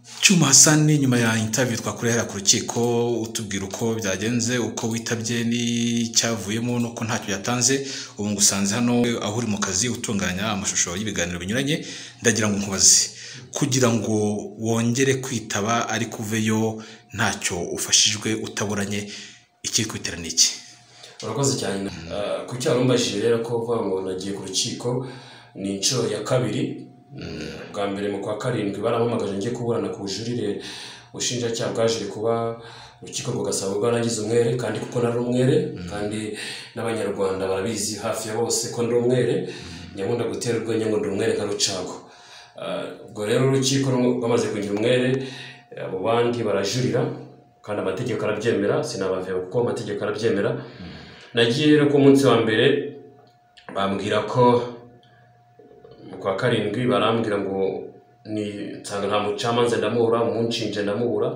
Cyuma Hassan, nyuma ya interview twakorera ku rukiko utubwira uko byagenze, uko witabye n'icyavuyemo nuko ntacyo yatanze, ubu ngusanze hano aho uri mu kazi utunganya amashusho y'ibiganiro binyuranye. Ndagira ngo nkubaze, kugira ngo wongere kwitaba ariko uveyo ntacyo ufashijwe utaburanye, ikiri kwitera ni iki? Urakoze cyane. Ku cyarumbajije rero ko uvuga ngo nagiye ku rukiko ni inshuro ya kabiri. Bwa mbere mu kwa karindwi barampamagaje ngiye kuburana ku bujurire, ubushinjacyaha bwaje kuba urukiko rugasaba bwaragize umwere, kandi kuko nari umwere, kandi n'Abanyarwanda barabizi hafi ya bose ko ndi umwere, nyakunda gutera urwenya ngo ndi umwere nka Rucago. Ubwo rero urukiko rwamaze kugira umwere, abo bandi barajurira kandi amategeko arabyemera, sinabaveba kuko amategeko arabyemera. Nagiye rero ku munsi wa mbere bambwira ko mu kwa karindwi, barambwira ngo ni nsanga nta mucamanza ndamubura, umunshinja ndamubura,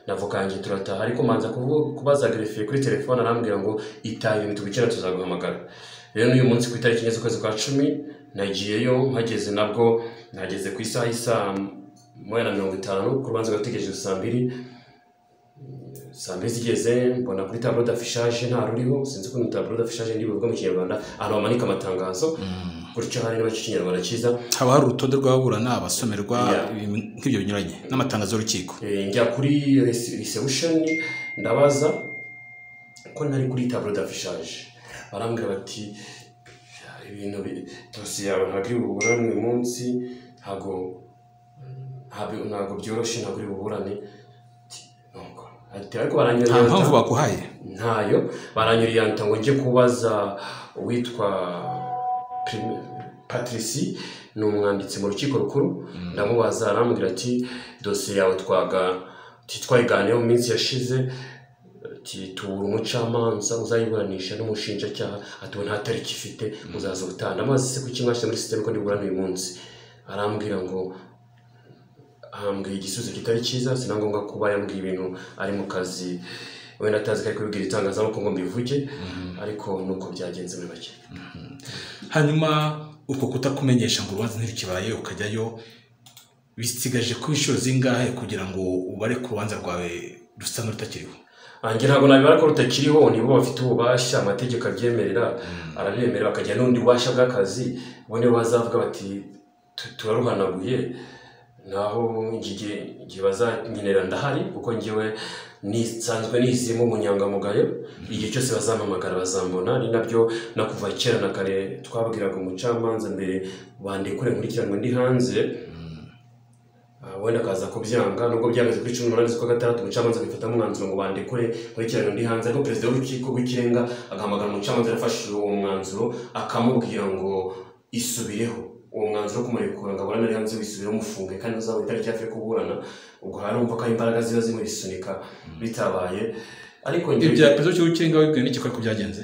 navoka yanjye turataha. Ariko manza kubaza greffier kuri telefone, arambwira ngo itaha ibintu tugukina tuzaguhamagara. Rero n'uyu munsi ku itariki 4 z'ukwezi kwa 10 nagiyeyo, mpageze nabwo nageze ku isaha y'isaa 1:50, ku rubanza rwategereje saa 2. Saa 2 zigeze mbona kuri tableau d'affichage nta ruriho, sinzi ukuntu tableau d'affichage ndi buvuge mu Kinyarwanda, ahantu bamanika amatangazo gutyo hari niba Ikinyarwanda cyiza, haba hari urutonde rw'ababurana, abasomerwa, nk'ibyo binyuranye n'amatangazo y'urukiko. Njya kuri reception ndabaza ko nari kuri tableau d'affichage, barambwira bati ibintu dosiye yawe ntabwo iri buburane uyu munsi, ntabwo byoroshye, ntabwo iri buburane. Ariko nta mpamvu baguhaye? Ntayo. Baranyuriyanta ngo njye kubaza uwitwa Patrici, ni umwanditsi mu rukiko rukuru. Ndamubaza arambwira ati dosiye yawe twayiganiyeho mu minsi yashize, tubura umucamanza uzayiburanisha n'umushinjacyaha, ati ubu nta tariki ifite, uzaza ubutaha. Ndamubaza se kuki mwashyize muri sisiteme ko ndiburane uyu munsi? Arambwira ngo ambwira igisubizo kitari cyiza, si na ngombwa kuba yambwiye ibintu ari mu kazi, wenda atazi ko ari kubibwira itangazamakuru ngo mbivuge, ariko nuko byagenze muri make. Hanyuma uko kutakumenyesha ngo urubanza ntirukibaye ukajyayo, bisigaje ku inshuro zingahe kugira ngo ubare ku rubanza rwawe rusa n'urutakiriho? Njye ntabwo nabibara ko rutakiriho, nibo bafite ububasha, amategeko abyemerera, arabyemerera, bakagira n'ubundi bubasha bw'akazi, bo nibo bazavuga bati turaruhanaguye. Naho igihe bazankenera ndahari, kuko njyewe nisanzwe nizimo umunyangamugayo, igihe cyose bazampamagara bazambona. Ni nabyo no kuva kera na kare twabwiraga umucamanza mbere bandekure nkurikiranwe ndi hanze, wenda akaza kubyanga, nubwo byageze kuri 18 z'ukwa gatandatu umucamanza abifatamo umwanzuro ngo bandekure nkurikiranwe ndi hanze, ariko perezida w'urukiko rw'ikirenga agahamagara umucamanza yafashe uwo mwanzuro akamubwira ngo isubireho uwo mwanzuro wo kumurekura ngo aburane ari hanze, wisubire umufunge kandi uzaba itariki hafi yo kuburana. Ubwo harumva ko imbaraga ziba zimubisunika bitabaye. Ariko ibya perezida w'ikirenga wibwiye n'iki ko byagenze?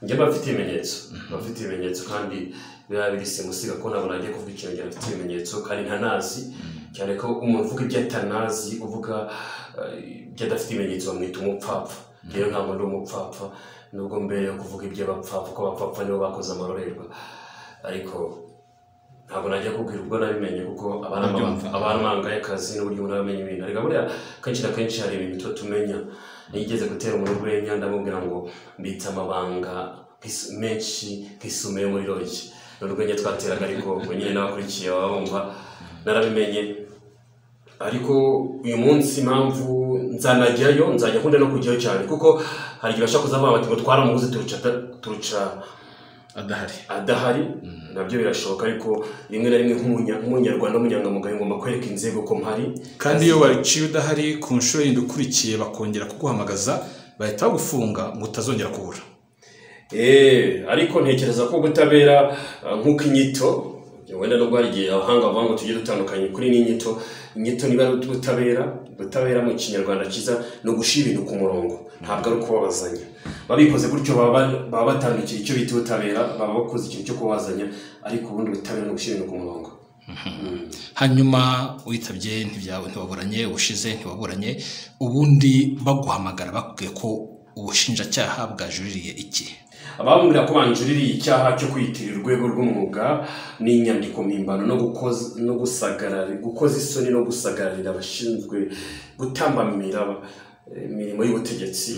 Njye mba mfite ibimenyetso, mba mfite ibimenyetso kandi biba biri simusiga ko ntabwo nagiye kuvuga ikintu njye mfite ibimenyetso kandi ntanazi, cyane ko umuntu uvuga ibyo atanazi, uvuga ibyo adafite ibimenyetso bamwita umupfapfa. Rero ntabwo ndi umupfapfa, nubwo mbere yo kuvuga iby'abapfapfa ko abapfapfa nibo bakoze amarorerwa, ariko ntabwo najya kubwira ubwo nabimenye, kuko abana y'akazi n'uburyo umuntu abamenya ibintu. Ariko buriya kenshi na kenshi hari ibintu tuba tumenya. Nigeze gutera umuntu urwenya ndamubwira ngo mbitse amabanga menshi nk'isume yo muri rogi. Ni urwenya twateraga, ariko ubwo nyine n'abakurikiye baba bumva narabimenye. Ariko uyu munsi impamvu nzanajyayo, nzajya nkunda no kujyayo cyane, kuko hari igihe bashaka kuzavuga bati ngo twaramubuze turuca adahari, nabyo birashoboka. Ariko rimwe na rimwe nk'umunyarwanda w'umunyangamugayo ngomba kwereka inzego ko mpari, kandi iyo waciye udahari ku nshuro yindi ukurikiye bakongera kuguhamagaza bahita bagufunga ngo utazongera kubura. Ariko ntekereza ko ubutabera nk'uko inyito wenda nubwo hari igihe abahanga bavuga ngo tujye dutandukanye kuri n'inyito, inyito niba ari ubutabera, ubutabera mu Kinyarwanda cyiza ni ugushyira ibintu ku murongo, ntabwo ari ukubabazanya. Babikoze gutyo baba batandukira icyo bita ubutabera, baba bakoze ikintu cyo kubabazanya, ariko ubundi ubutabera ni ugushyira ibintu ku murongo. Hanyuma witabye ntiwaburanye, ubushize ntiwaburanye, ubundi baguhamagara bakubwiye ko Ubushinjacyaha bwajuririye iki? Abambwira ko banjuririye icyaha cyo kwiyitirira urwego rw'umwuga n'inyandiko mpimbano no gukoza isoni no gusagararira abashinzwe gutambamira imirimo y'ubutegetsi.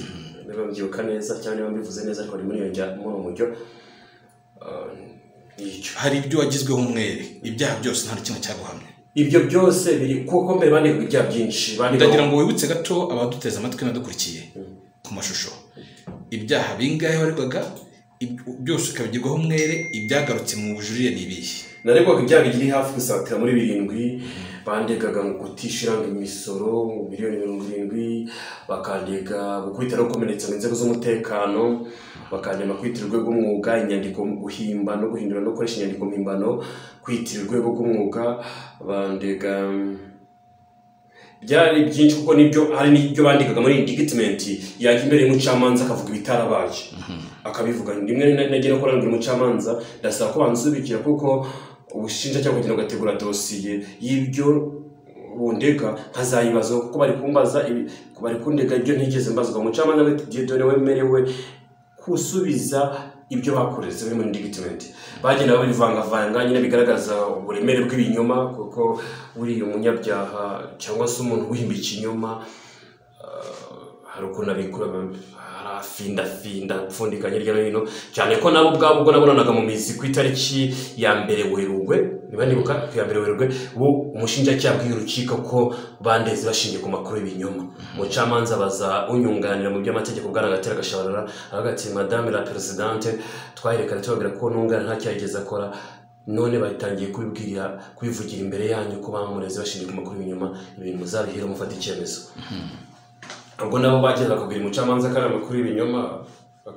Niba mbyibuka neza cyangwa niba mbivuze neza, ariko ni muri iyo njya muri uwo mujyo. Nicyo. Hari ibyo wagizweho umwere, ibyaha byose nta na kimwe cyaguhamye. Ibyo byose biri kuko mbere bandikaga ibyaha byinshi bandikaga. Ndagira ngo wibutse gato abaduteze amatwi n'abadukurikiye ku mashusho ibyaha bingahe waregwaga, byose ukabigirwaho umwere, ibyagarutse mu bujurire ni ibihe? Naregwaga ibyaha bigiri hafi gusatira muri 7. Bandegaga ngo kutishyura imisoro 70 miliyoni, bakandega gukubita no gukomeretsa mu nzego z'umutekano, bakandega kwitirira urwego rw'umwuga, inyandiko guhimba no guhindura no gukoresha inyandiko mpimbano, kwitirira urwego rw'umwuga. Bandega byari byinshi, kuko nibyo hari n'ibyo bandikaga muri indictment, yajya imbere y'umucamanza akavuga ibitarabaye, akabivuga. Rimwe nagiye no kurangura umucamanza, ndasaba ko bansubikira kuko ubushinjacyaha kugira ngo gategura dosiye y'ibyo bundega nkazayibaza, kuko bari kumbaza bari kundega ibyo ntigeze mbazwa. Umucamanza ati Dieudonné wemerewe gusubiza ibyo bakoreze biri muri indictment. Bagenda babivangavanga nyine, bigaragaza uburemere bw'ibinyoma, kuko buriya umunyabyaha cyangwa se umuntu wihimba ikinyoma hari ukuntu abikora, arafindafinda, apfundikanya hirya no hino, cyane ko nabo ubwabo ubwo nabonanaga mu mizi ku itariki ya 1 Werurwe, niba nibuka, ku ya 1 Werurwe, bo umushinjacyaha bwiye urukiko ko bandeze bashingiye ku makuru y'ibinyoma. Umucamanza baza unyunganira mu by'amategeko, bwana Gatera Gashabana, aravuga ati: "Madame la présidente, twaherekana tubabwira ko nunganira nta cyaha yigeze akora, none batangiye kubibwira, kubivugira imbere yanyu ko bamureze bashingiye ku makuru y'ibinyoma. Ibintu muzabihera mufata icyemezo." Ubwo nabo bageze bakabwira umucamanza ko ari amakuru y'ibinyoma,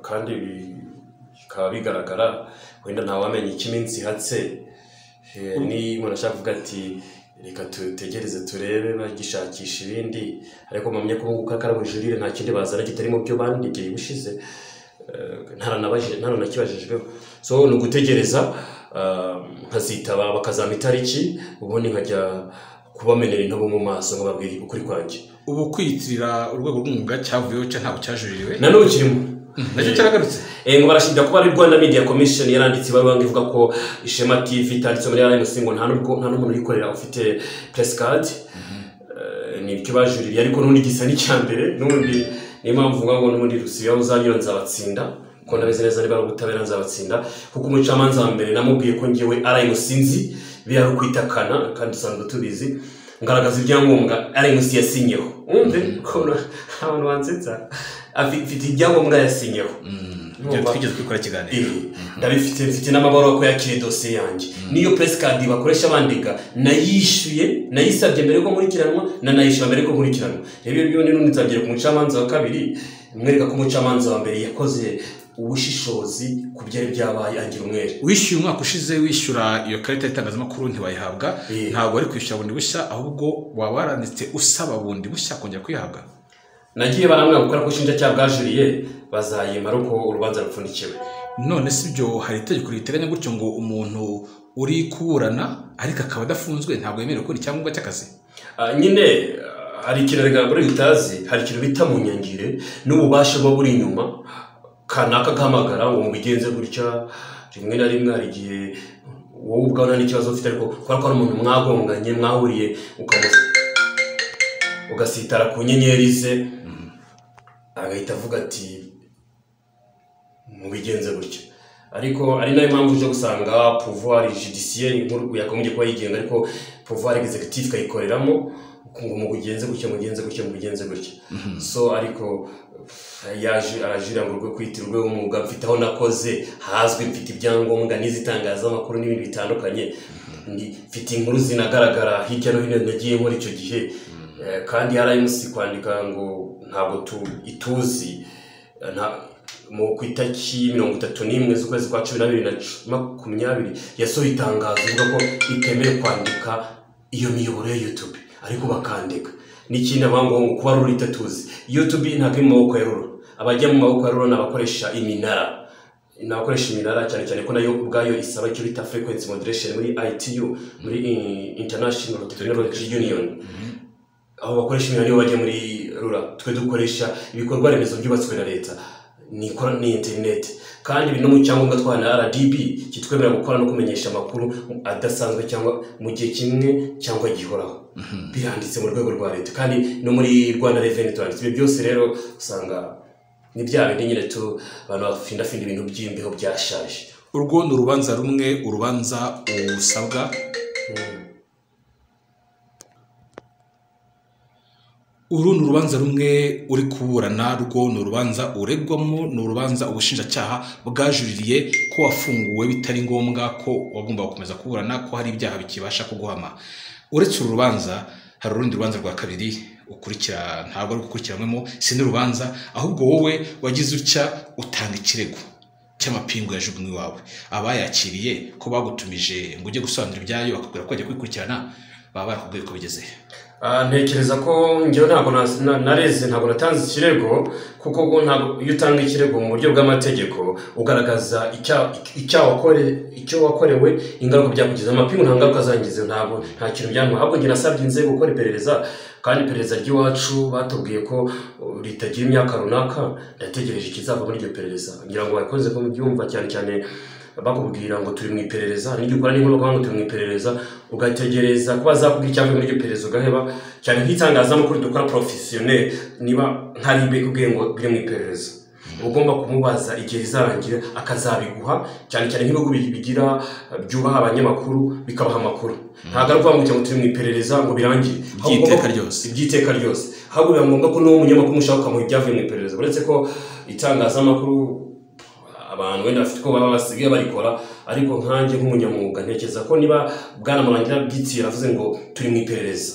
kandi bikaba bigaragara. Wenda ntawamenya icyo iminsi ihatse. Ni umuntu ashaka kuvuga ati reka tutegereze turebe bagishakisha ibindi, ariko mpamya ko ubu ari ubujurire, nta kindi bazana kitari mu byo bandikiye ubushize. Ntaranakibajijweho. So ni ugutegereza, nkazitaba bakazampa itariki, ubundi nkajya kubamenera intobo mu maso, nkababwira ukuri kwanjye. Ubu kwiyitirira urwego rw'umwuga cyavuyeho cya ntabwo cyajuririwe? Na n'ubu kirimo. Nacyo cyaragarutse? Ngo barashinja kuba ari Rwanda Media Commission yaranditse ibaruwa ngo ivuga ko Ishema TV itanditse muri RMC, ngo nta nubwo nta n'umuntu uyikorera ufite press card. Nibyo bajuririye, ariko n'ubundi gisa n'icya mbere. N'ubundi niyo mpamvu mvuga ngo n'ubundi rusigaye uzanyura nzabatsinda, ko ndabizi neza niba ari ubutabera nzabatsinda, kuko umucamanza wa mbere namubwiye ko njyewe RMC nzi, biriya ari ukwitakana kandi dusanzwe tubizi, ngaragaza ibyangombwa RMC yasinyeho. Wumve ko abantu bansetsa, afite ibyangombwa yasinyeho. Ibyo twigeze kwikora ikiganiro. Ndabifite, mfite n'amabaruwa ko yakiriye dosiye yanjye, niyo press card bakoresha bandika nayishyuye, nayisabye mbere yuko nkurikiranwa, nanayishyura mbere yuko nkurikiranwa. Rero ibyo n'ubundi nzagera ku mucamanza wa kabiri mwereka ko umucamanza wa mbere yakoze ubushishozi ku byari byabaye, agira umwere. Wishyuye umwaka ushize, wishyura iyo karita y'itangazamakuru ntiwayihabwa. Ntabwo wari kwishyura bundi bushya, ahubwo waba waranditse usaba bundi bushya kongera kuyihabwa? Nagiye barambwira gukora ko ubushinjacyaha bwajuriye, bazayimara uko urubanza rupfundikiwe. None si byo, hari itegeko riteganya gutyo ngo umuntu uri kuburana ariko akaba adafunzwe ntabwo yemerewe kubona icyangombwa cy'akazi? Nyine hari ikintu rega muri utazi, hari ikintu bita mu nyangire n'ububasha buba buri inyuma, kanaka agahamagara ngo mubigenze gutya. Rimwe na rimwe hari igihe wowe ubwawe nta n'ikibazo ufite, ariko kubera ko ari umuntu mwagonganye, mwahuriye, ugasitara ku nyenyeri ze, agahita avuga ati mubigenze gutya. Ariko ari nayo mpamvu uje gusanga pouvoir judiciaire inkuru yakagombye kuba yigenga, ariko pouvoir exécutif ikayikoreramo ngo mubigenze gutya, mugenze gutya, mubigenze gutya. So ariko yaje arajurira ngo rwo kwitira urwego umwuga, mfite aho nakoze hazwi, mfite ibyangombwa n'izitangazamakuru n'ibindi bitandukanye. Mfite inkuru zinagaragara hirya no hino nagiye nkora icyo gihe. Kandi RMC kwandika ngo ntabwo ituzi, mu ku itariki 31 z'ukwezi kwa 12 na 20 yasohoye itangazo ivuga ko itemewe kwandika iyo miyoboro ya YouTube, ariko bakandika. N'ikindi avuga ngo kuba RURA itatuzi, YouTube ntabwo iri mu maboko ya RURA. Abajya mu maboko ya RURA ni abakoresha iminara, ni abakoresha iminara, cyane cyane ko nayo ubwayo isaba icyo bita frequency modulation muri ITU, muri International Technology Union. Aho bakoresha imihanda nibo bajya muri RURA, twe dukoresha ibikorwa remezo byubatswe na leta, ni interineti. Kandi ibi no mu cyangombwa twa na RDB kitwemerera gukora no kumenyesha amakuru adasanzwe cyangwa mu gihe kimwe cyangwa gihoraho, biranditse mu rwego rwa leta kandi no muri Rwanda Revenue turanditse. Ibyo byose rero usanga ni bya bindi nyine tu abantu bafindafinda ibintu by'imbeho byashaje. Urwo ni urubanza rumwe, urubanza usabwa. Uru ni urubanza rumwe uri kuburana, rwo ni urubanza uregwamo, ni urubanza ubushinjacyaha bwajuririye ko wafunguwe bitari ngombwa ko wagomba gukomeza kuburana, ko hari ibyaha bikibasha kuguhama. Uretse uru rubanza hari urundi rubanza rwa kabiri ukurikira, ntabwo ari gukurikiranwemo, si n'urubanza, ahubwo wowe wagize utya utanga ikirego cy'amapingu yajugunywe iwawe. Abayakiriye ko bagutumije ngo ujye gusobanura ibyayo bakakubwira ko bajya kwikurikirana, baba barakubwiye ko bigeze. Ntekereza ko njyewe ntabwo nareze, ntabwo natanze ikirego, kuko ntabwo iyo utanga ikirego mu buryo bw'amategeko ugaragaza icyo wakorewe, ingaruka byakugize. Amapingu nta ngaruka zangize, ntabwo nta kintu byantwaye, ahubwo njye nasabye inzego gukora iperereza, kandi iperereza ry'iwacu batubwiye ko ritagira imyaka runaka. Ndategereje ikizava muri iryo perereza, ngira ngo bakoze ko mubyumva cyane cyane bakubwira ngo turi mu iperereza, nijya ukora n'inkuru bakavuga ngo turi mu iperereza, ugategereza ko bazakubwira icyavuye muri iryo perereza ugaheba. Cyane nk'itangazamakuru dukora professionnel, niba nka RIB ikubwiye ngo biri mu iperereza, ugomba kumubaza igihe rizarangira akazabiguha. Cyane cyane nk'ibihugu bigira byubaha abanyamakuru bikabaha amakuru, ntabwo ari ukuvuga ngo turi mu iperereza ngo birangire iby'iteka ryose, iby'iteka ryose. Ahubwo biba ngombwa ko n'uwo munyamakuru mushaka ukamuha ibyavuye mu iperereza. Uretse ko itangazamakuru abantu wenda bafite uko baba basigaye barikora, ariko nkanjye nk'umunyamwuga ntekereza ko niba Bwana Murangira Bwitsi yaravuze ngo turi mu iperereza,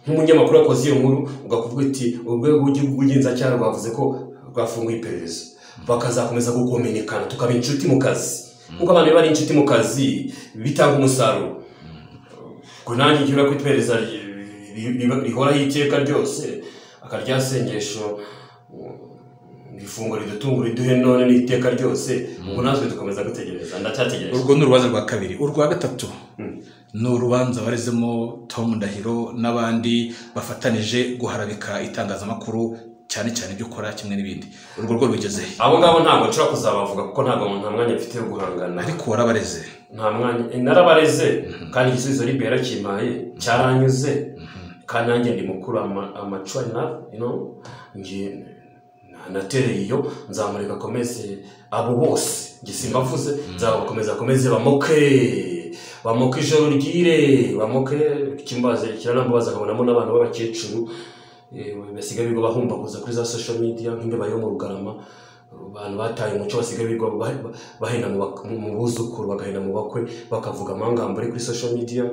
nk'umunyamakuru wakoze iyo nkuru ugakuvuga uti urwego rw'igihugu rw'ubugenzacyaha rwavuze ko rwafunguye iperereza, bakazakomeza gukominikana tukaba inshuti mu kazi, kuko abantu iyo bari inshuti mu kazi bitanga umusaruro. Ubwo nanjye ngira ko iperereza rihoraho iteka ryose, akaryasengesho ifungo ridutunga riduhe none n'iteka ryose, ubwo natwe dukomeza gutegereza. Ndacyategereje. Urwo ni urubanza rwa kabiri. Urwa gatatu ni urubanza barezemo Tom Ndahiro n'abandi bafatanije guharabika itangazamakuru, cyane cyane ibyo ukora kimwe n'ibindi. Urwo rwo rugeze he? Abo ngabo ntabwo nshobora kuzabavuga kuko ntabwo nta mwanya mfite wo guhangana. Ariko warabareze? Nta mwanya, narabareze kandi igisubizo RIB yarakimpaye cyaranyuze, kandi nanjye ndi mukuru amature enough, you know, ngiye natereye iyo nzamureka akomeze abo bose, njye simbavuze, nzabakomeza akomeze bamoke, bamoke ijoro ryire, bamoke. Ikimbaze kiranambabaza nkabonamo n'abantu b'abakecuru basigaye birirwa bahumbaguza kuri za social media nk'imbeba yo mu Rugarama, abantu bataye umuco basigaye birirwa bahena mu buzukuru, bagahena mu bakwe, bakavuga amagambo ari kuri social media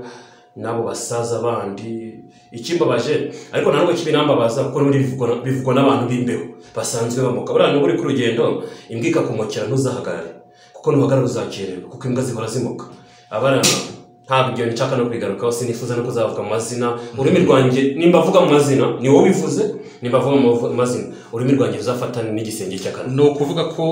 n'abo basaza bandi. Ikimbabaje ariko ntabwo kibinambabaza kuko n'ubundi bivugwa n'abantu b'imbeho basanzwe bamoka. Buriya n'ubu uri ku rugendo imbwa ikakumokera ntuzahagarare, kuko nuhagarara uzakererwa, kuko imbwa zihora zimoka. Abana ntabwo ibyo nshaka no kubigarukaho, sinifuza no kuzavuga mu mazina. Ururimi rwanjye nimba avuga mu mazina ni wowe ubivuze, nimba avuga mu mazina ururimi rwanjye ruzafatana n'igisenge cy'akanwa. Ni ukuvuga ko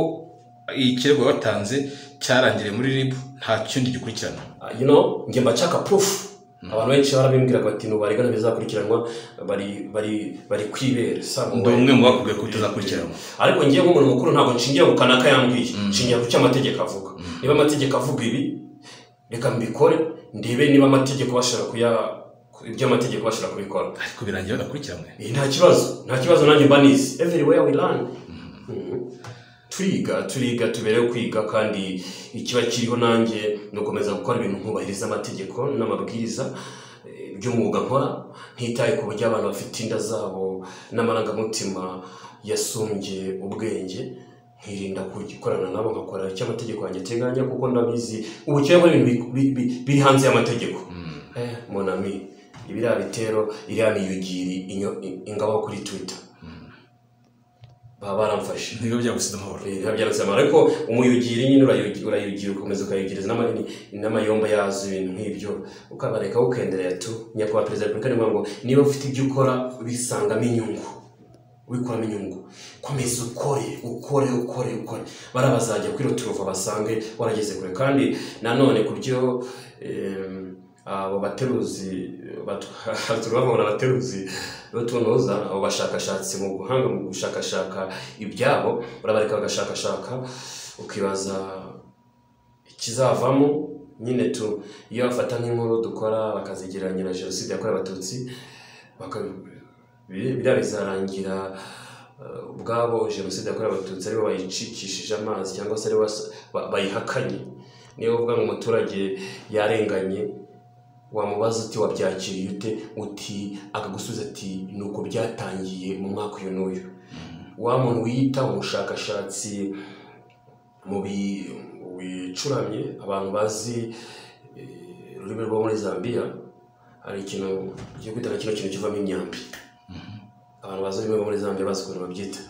ikirego watanze cyarangiriye muri RIB, nta kindi gikurikirana. You know, njye mba nshaka proof. Abantu benshi barabimbwiraga bati nubarega ntibizakurikiranwa, bari kwibera. Ndi umwe mu bakubwiye ko bitazakurikiranwa. Ariko ngiye nk'umuntu mukuru ntabwo nshingiye ku kanaka yambwiye, nshingiye ku cyo amategeko avuga. Niba amategeko avuga ibi, reka mbikore ndebe niba amategeko bashobora ibyo amategeko bashobora kubikora. Ariko birangiye badakurikiranwe. Nta kibazo, nta kibazo, nanjye mba nize. Everywhere we learn. Turiga tubereho kwiga, kandi ikiba kiriho nanjye ni ugukomeza gukora ibintu nkubahiriza amategeko n'amabwiriza by'umwuga nkora, ntitaye ku buryo abantu bafite inda zabo n'amarangamutima yasumbye ubwenge, nkirinda gukorana nabo, nkakora icyo amategeko yanjye ateganya, kuko ndabizi ubukene muri ibintu biri hanze y'amategeko. Mon ami, ibiriya bitero, iriya miyugiri ingabo kuri Twitter baba baramfashe, ntibiba byagusize amahoro, biba byagusize amahoro. Ariko umuyugiri nyine urayugira ukomeza ukayugiriza n'amayomba yazo, ibintu nk'ibyo ukabareka ukenderera tu. Nyakubahwa Perezida wa Repubulika ni ngombwa ngo niba ufite ibyo ukora ubisangamo inyungu, ubikuramo inyungu, komeza ukore ukore ukore ukore, bariya bazajya kuri ruturuva basange warageze kure. Kandi nanone ku byo Abo bateruzi turababona, abateruzi b'utunoza, abo bashakashatsi mu guhanga, mu gushakashaka ibyabo, urabareka bagashakashaka, ukibaza ikizavamo nyine tu. Iyo bafata nk'inkuru dukora bakazigereranya na jenoside yakorewe Abatutsi, biriya bizarangira ubwabo jenoside yakorewe Abatutsi aribo bayicikishije amazi, cyangwa se aribo bayihakanye. Niyo uvuga ngo umuturage yarenganye, wamubaza uti wabyakiriye ute, uti akagusubiza ati ni uko byatangiye mu mwaka uyu n'uyu. Wa muntu wiyita umushakashatsi mu bicuramye, abantu bazi ururimi rwo muri Zambia, hari ikintu kigiye kwita kino kintu kivamo imyambi. Abantu bazi ururimi rwo muri Zambia bazi ukuntu babyita,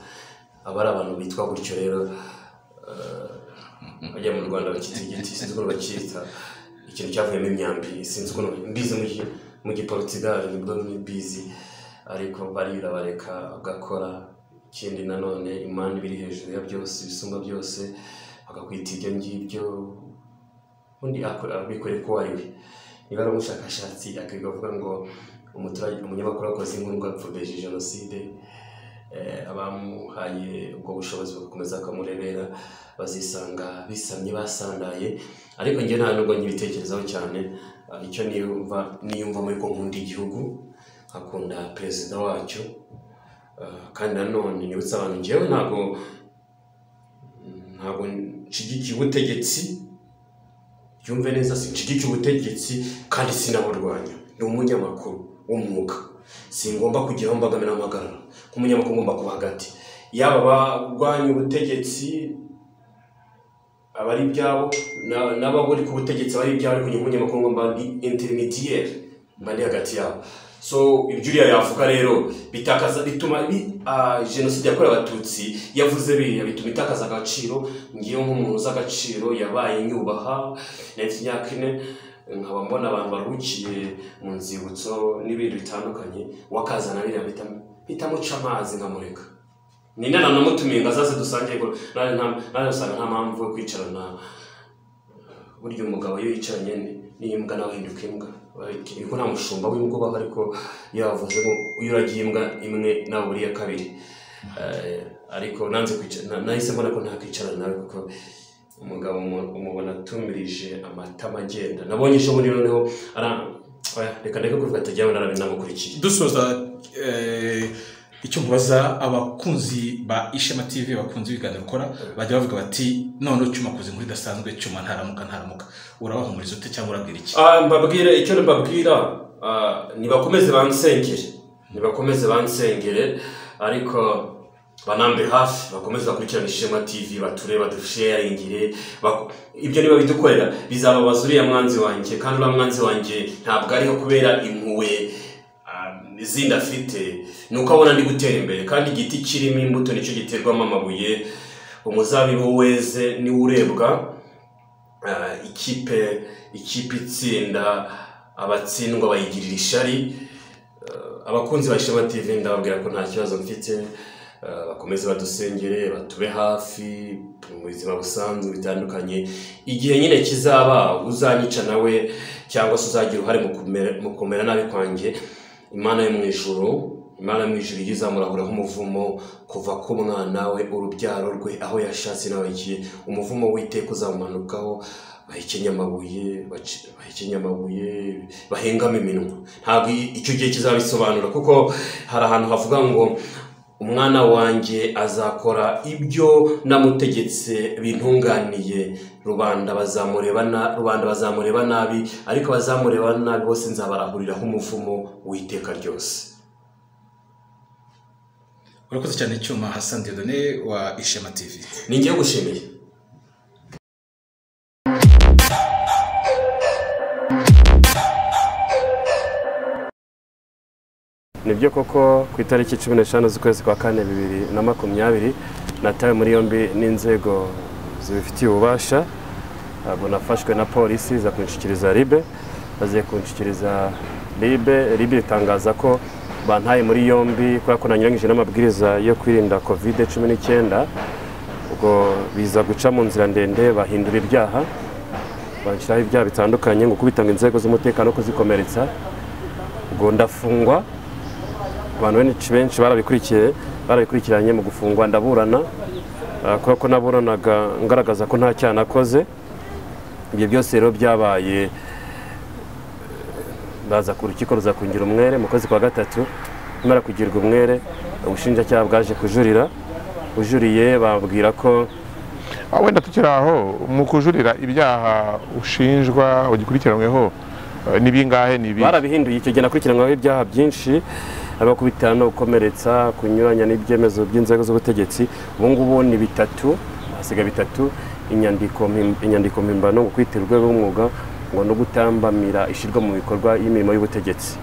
aba ari abantu bitwa gutyo. Rero bajya mu Rwanda bakita igiti, sinzi ukuntu bacyita, ikintu cyavuyemo imyambi, sinzi ukuntu mbizi mu Giportugal nibwo mbizi, ariko barira bareka ugakora. Ikindi nanone Imana ibiri hejuru ya byose, ibisumba byose, bakakwita ibyo ngibyo, undi abikoreye ko ari we. Niba ari umushakashatsi akiga avuga ngo umuturage, umunyamakuru akoze inkuru ngo apfobeshe jenoside, abamuhaye ubwo bushobozi bagakomeza bakamurebera, bazisanga bisamye basandaye. Ariko njye nta nubwo nkibitekerezaho cyane. Icyo niyumva muri ko nkunda igihugu, nkakunda perezida wacyo. Kandi nanone nibutsa abantu, njyewe ntabwo nshyigikiye ubutegetsi, byumve neza, sinshyigikiye ubutegetsi kandi sinaburwanya. Ni umunyamakuru w'umwuga, singomba kugira aho mbagamira amagarara. Nk'umunyamakuru ngomba kuba hagati yaba abarwanya ubutegetsi abari ibyabo n'ababuri ku butegetsi abari ibyabo, ariko nk'umunyamakuru ngomba ndi intermediaire, mba ndi hagati yabo. So ibyo uriya yavuga rero bitakaza, bituma jenoside yakorewe Abatutsi yavuze biriya bituma itakaza agaciro. Ngiye nk'umuntu uzi agaciro yabaye nyubaha, nari imyaka 4 nkaba mbona abantu baruhukiye mu nzibutso n'ibindi bitandukanye, wakazana biriya bitamuca amazi nkamureka. Ni nana namutumiye ngo azaze dusangiye, nawe usanga nta mpamvu yo kwicarana. Burya umugabo iyo yicaranye n'imbwa nawe ahinduka imbwa, kuko nta mushumba w'imbwa ubaho, ariko iyo yavuze ngo iyo uragiye imbwa imwe nawe uriya kabiri. Ariko nanze kwicara, nahise mbona ko ntakwicarana nawe, kuko umugabo umubona atumirije amatama agenda. Nabonye ejo bundi noneho reka ndeke kuvuga atajyaho, narabinamukurikiye. Dusoza icyo nkubaza, abakunzi ba Ishema TV, bakunze ibiganiro ukora, bajya bavuga bati none Cyuma akoze inkuru idasanzwe, Cyuma ntaramuka, urabahumuriza ute cyangwa urabwira iki? Mbabwire icyo mbabwira, nibakomeze bansengere, nibakomeze bansengere, ariko banambe hafi, bakomeze bakurikirane Ishema TV, bature, badusharingire. Ibyo niba bidukorera bizababaza uriya mwanzi wanjye, kandi uriya mwanzi wanjye ntabwo ariho kubera impuhwe izindi afite, nuko abona ndi gutera imbere. Kandi igiti kirimo imbuto nicyo giterwamo amabuye, umuzabibu weze niwo urebwa. Ikipe itsinda abatsindwa bayigirira ishari. Abakunzi ba Ishema TV ndababwira ko nta kibazo mfite, bakomeze badusengere, batube hafi mu buzima busanzwe bitandukanye. Igihe nyine kizaba uzanyica nawe cyangwa se uzagira uruhare mu kumera nabi kwanjye, Imana yo mu ijuru, Imana mu ijuru izamurahuraho umuvumo kuva ku mwana we, urubyaro rwe, aho yashatse nawe igihe umuvumo w'iteka uzamumanukaho, bahekenye amabuye, bahengame iminwa. Ntabwo icyo gihe kizabisobanura, kuko hari ahantu havuga ngo umwana wanjye azakora ibyo namutegetse bintunganiye, rubanda bazamureba nabi, ariko bazamureba nabi bose nzabarahuriraho umuvumo w'iteka ryose. Urakoze cyane Cyuma Hassan Dieudonné wa Ishema TV. Ni ngiye gushimiye. Nibyo koko ku itariki 15 z'ukwezi kwa 4 2020 natawe muri yombi n'inzego zibifitiye ububasha. Abo nafashwe na polisi za kunshikiriza RIB, baziye kunshikiriza RIB, RIB itangaza ko bantaye muri yombi kubera ko nanyuranyije n'amabwiriza yo kwirinda COVID-19. Ubwo biza guca mu nzira ndende bahindura ibyaha, Banshyiraho ibyaha bitandukanye ngo kubitanga inzego z'umutekano kuzikomeretsa, ubwo ndafungwa. Abantu benshi barabikurikiranye mu gufungwa ndaburana, kubera ko naburanaga ngaragaza ko nta cyaha nakoze. Ibyo byose rero byabaye, baza ku rukiko ruza kungira umwere mu kwezi kwa gatatu. Nimara kugirwa umwere, ubushinjacyaha bwaje kujurira, ujuriye babwira ko wenda tukiri aho mu kujurira ibyaha ushinjwa ugikurikiranweho ni bingahe? Ni ibi barabihinduye. Icyo gihe nakurikiranweho ibyaha byinshi, harimo kubitana no gukomeretsa, kunyuranya n'ibyemezo by'inzego z'ubutegetsi. Ubu ngubu ni bitatu, hasigaye bitatu: inyandiko mpimbano, ngo kwitira urwego rw'umwuga, ngo no gutambamira ishyirwa mu bikorwa y'imirimo y'ubutegetsi.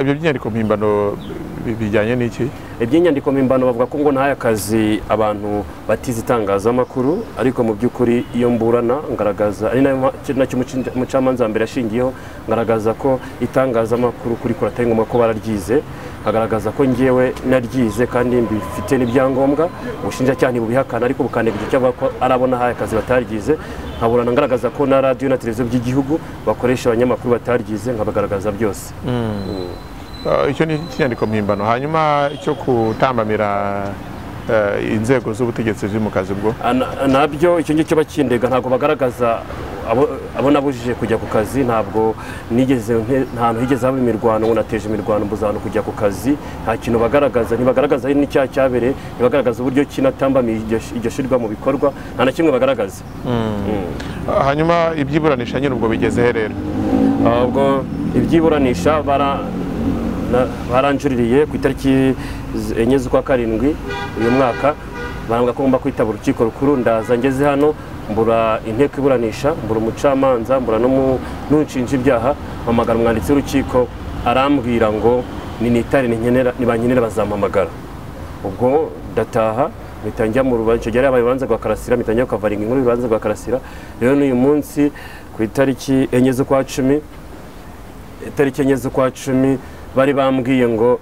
Ibyo by'inyandiko mpimbano bijyanye n'iki? Iby'inyandiko mpimbano bavuga ko ngo ntaye akazi abantu batize itangazamakuru, ariko mu by'ukuri iyo mburana ngaragaza, ari nacyo umucamanza wa mbere yashingiyeho, ngaragaza ko itangazamakuru kurikora atari ngombwa ko bararyize, agaragaza ko ngewe naryize kandi mbifite n'ibyangombwa. Ubushinjacyaha ntibubihakana, ariko bukanega icyo cyavuga ko arabona ahaye akazi bataryize. Nkaburana ngaragaza ko na radiyo na televiziyo by'igihugu bakoresha abanyamakuru bataryize, nkabagaragaza byose. Icyo ni ikinyandiko mpimbano. Hanyuma icyo kutambamira inzego z'ubutegetsi ziri mu kazi bwo nabyo icyo ngicyo bakindega, ntabwo bagaragaza abo nabujije kujya ku kazi. Ntabwo nigeze, nta hantu higeze haba imirwano ngo nateje imirwano mbuza abantu kujya ku kazi. Nta kintu bagaragaza, ntibagaragaza n'icyaha cyabereye, ntibagaragaza uburyo kinatambamiye iryo shyirwa mu bikorwa, nta na kimwe bagaragaza. Hanyuma ibyiburanisha nyine ubwo bigeze he rero? Ubwo ibyiburanisha baranjuririye ku itariki 4 z'ukwa 7 uyu mwaka, barambwira ko ngomba kwitaba urukiko rukuru. Ndaza ngeze hano mbura inteko iburanisha, mbura umucamanza, mbura n'unshinja ibyaha. Mpamagara umwanditsi w'urukiko, arambwira ngo ninitare nibankenera bazampamagara. Ubwo ndataha mpita njya mu rubanza. Icyo gihe habaye urubanza rwa Karasira, mpita njya kukavaringa inkuru y'urubanza rwa Karasira. Rero n'uyu munsi ku itariki 4 z'ukwa 10, itariki 4 z'ukwa 10 bari bambwiye ngo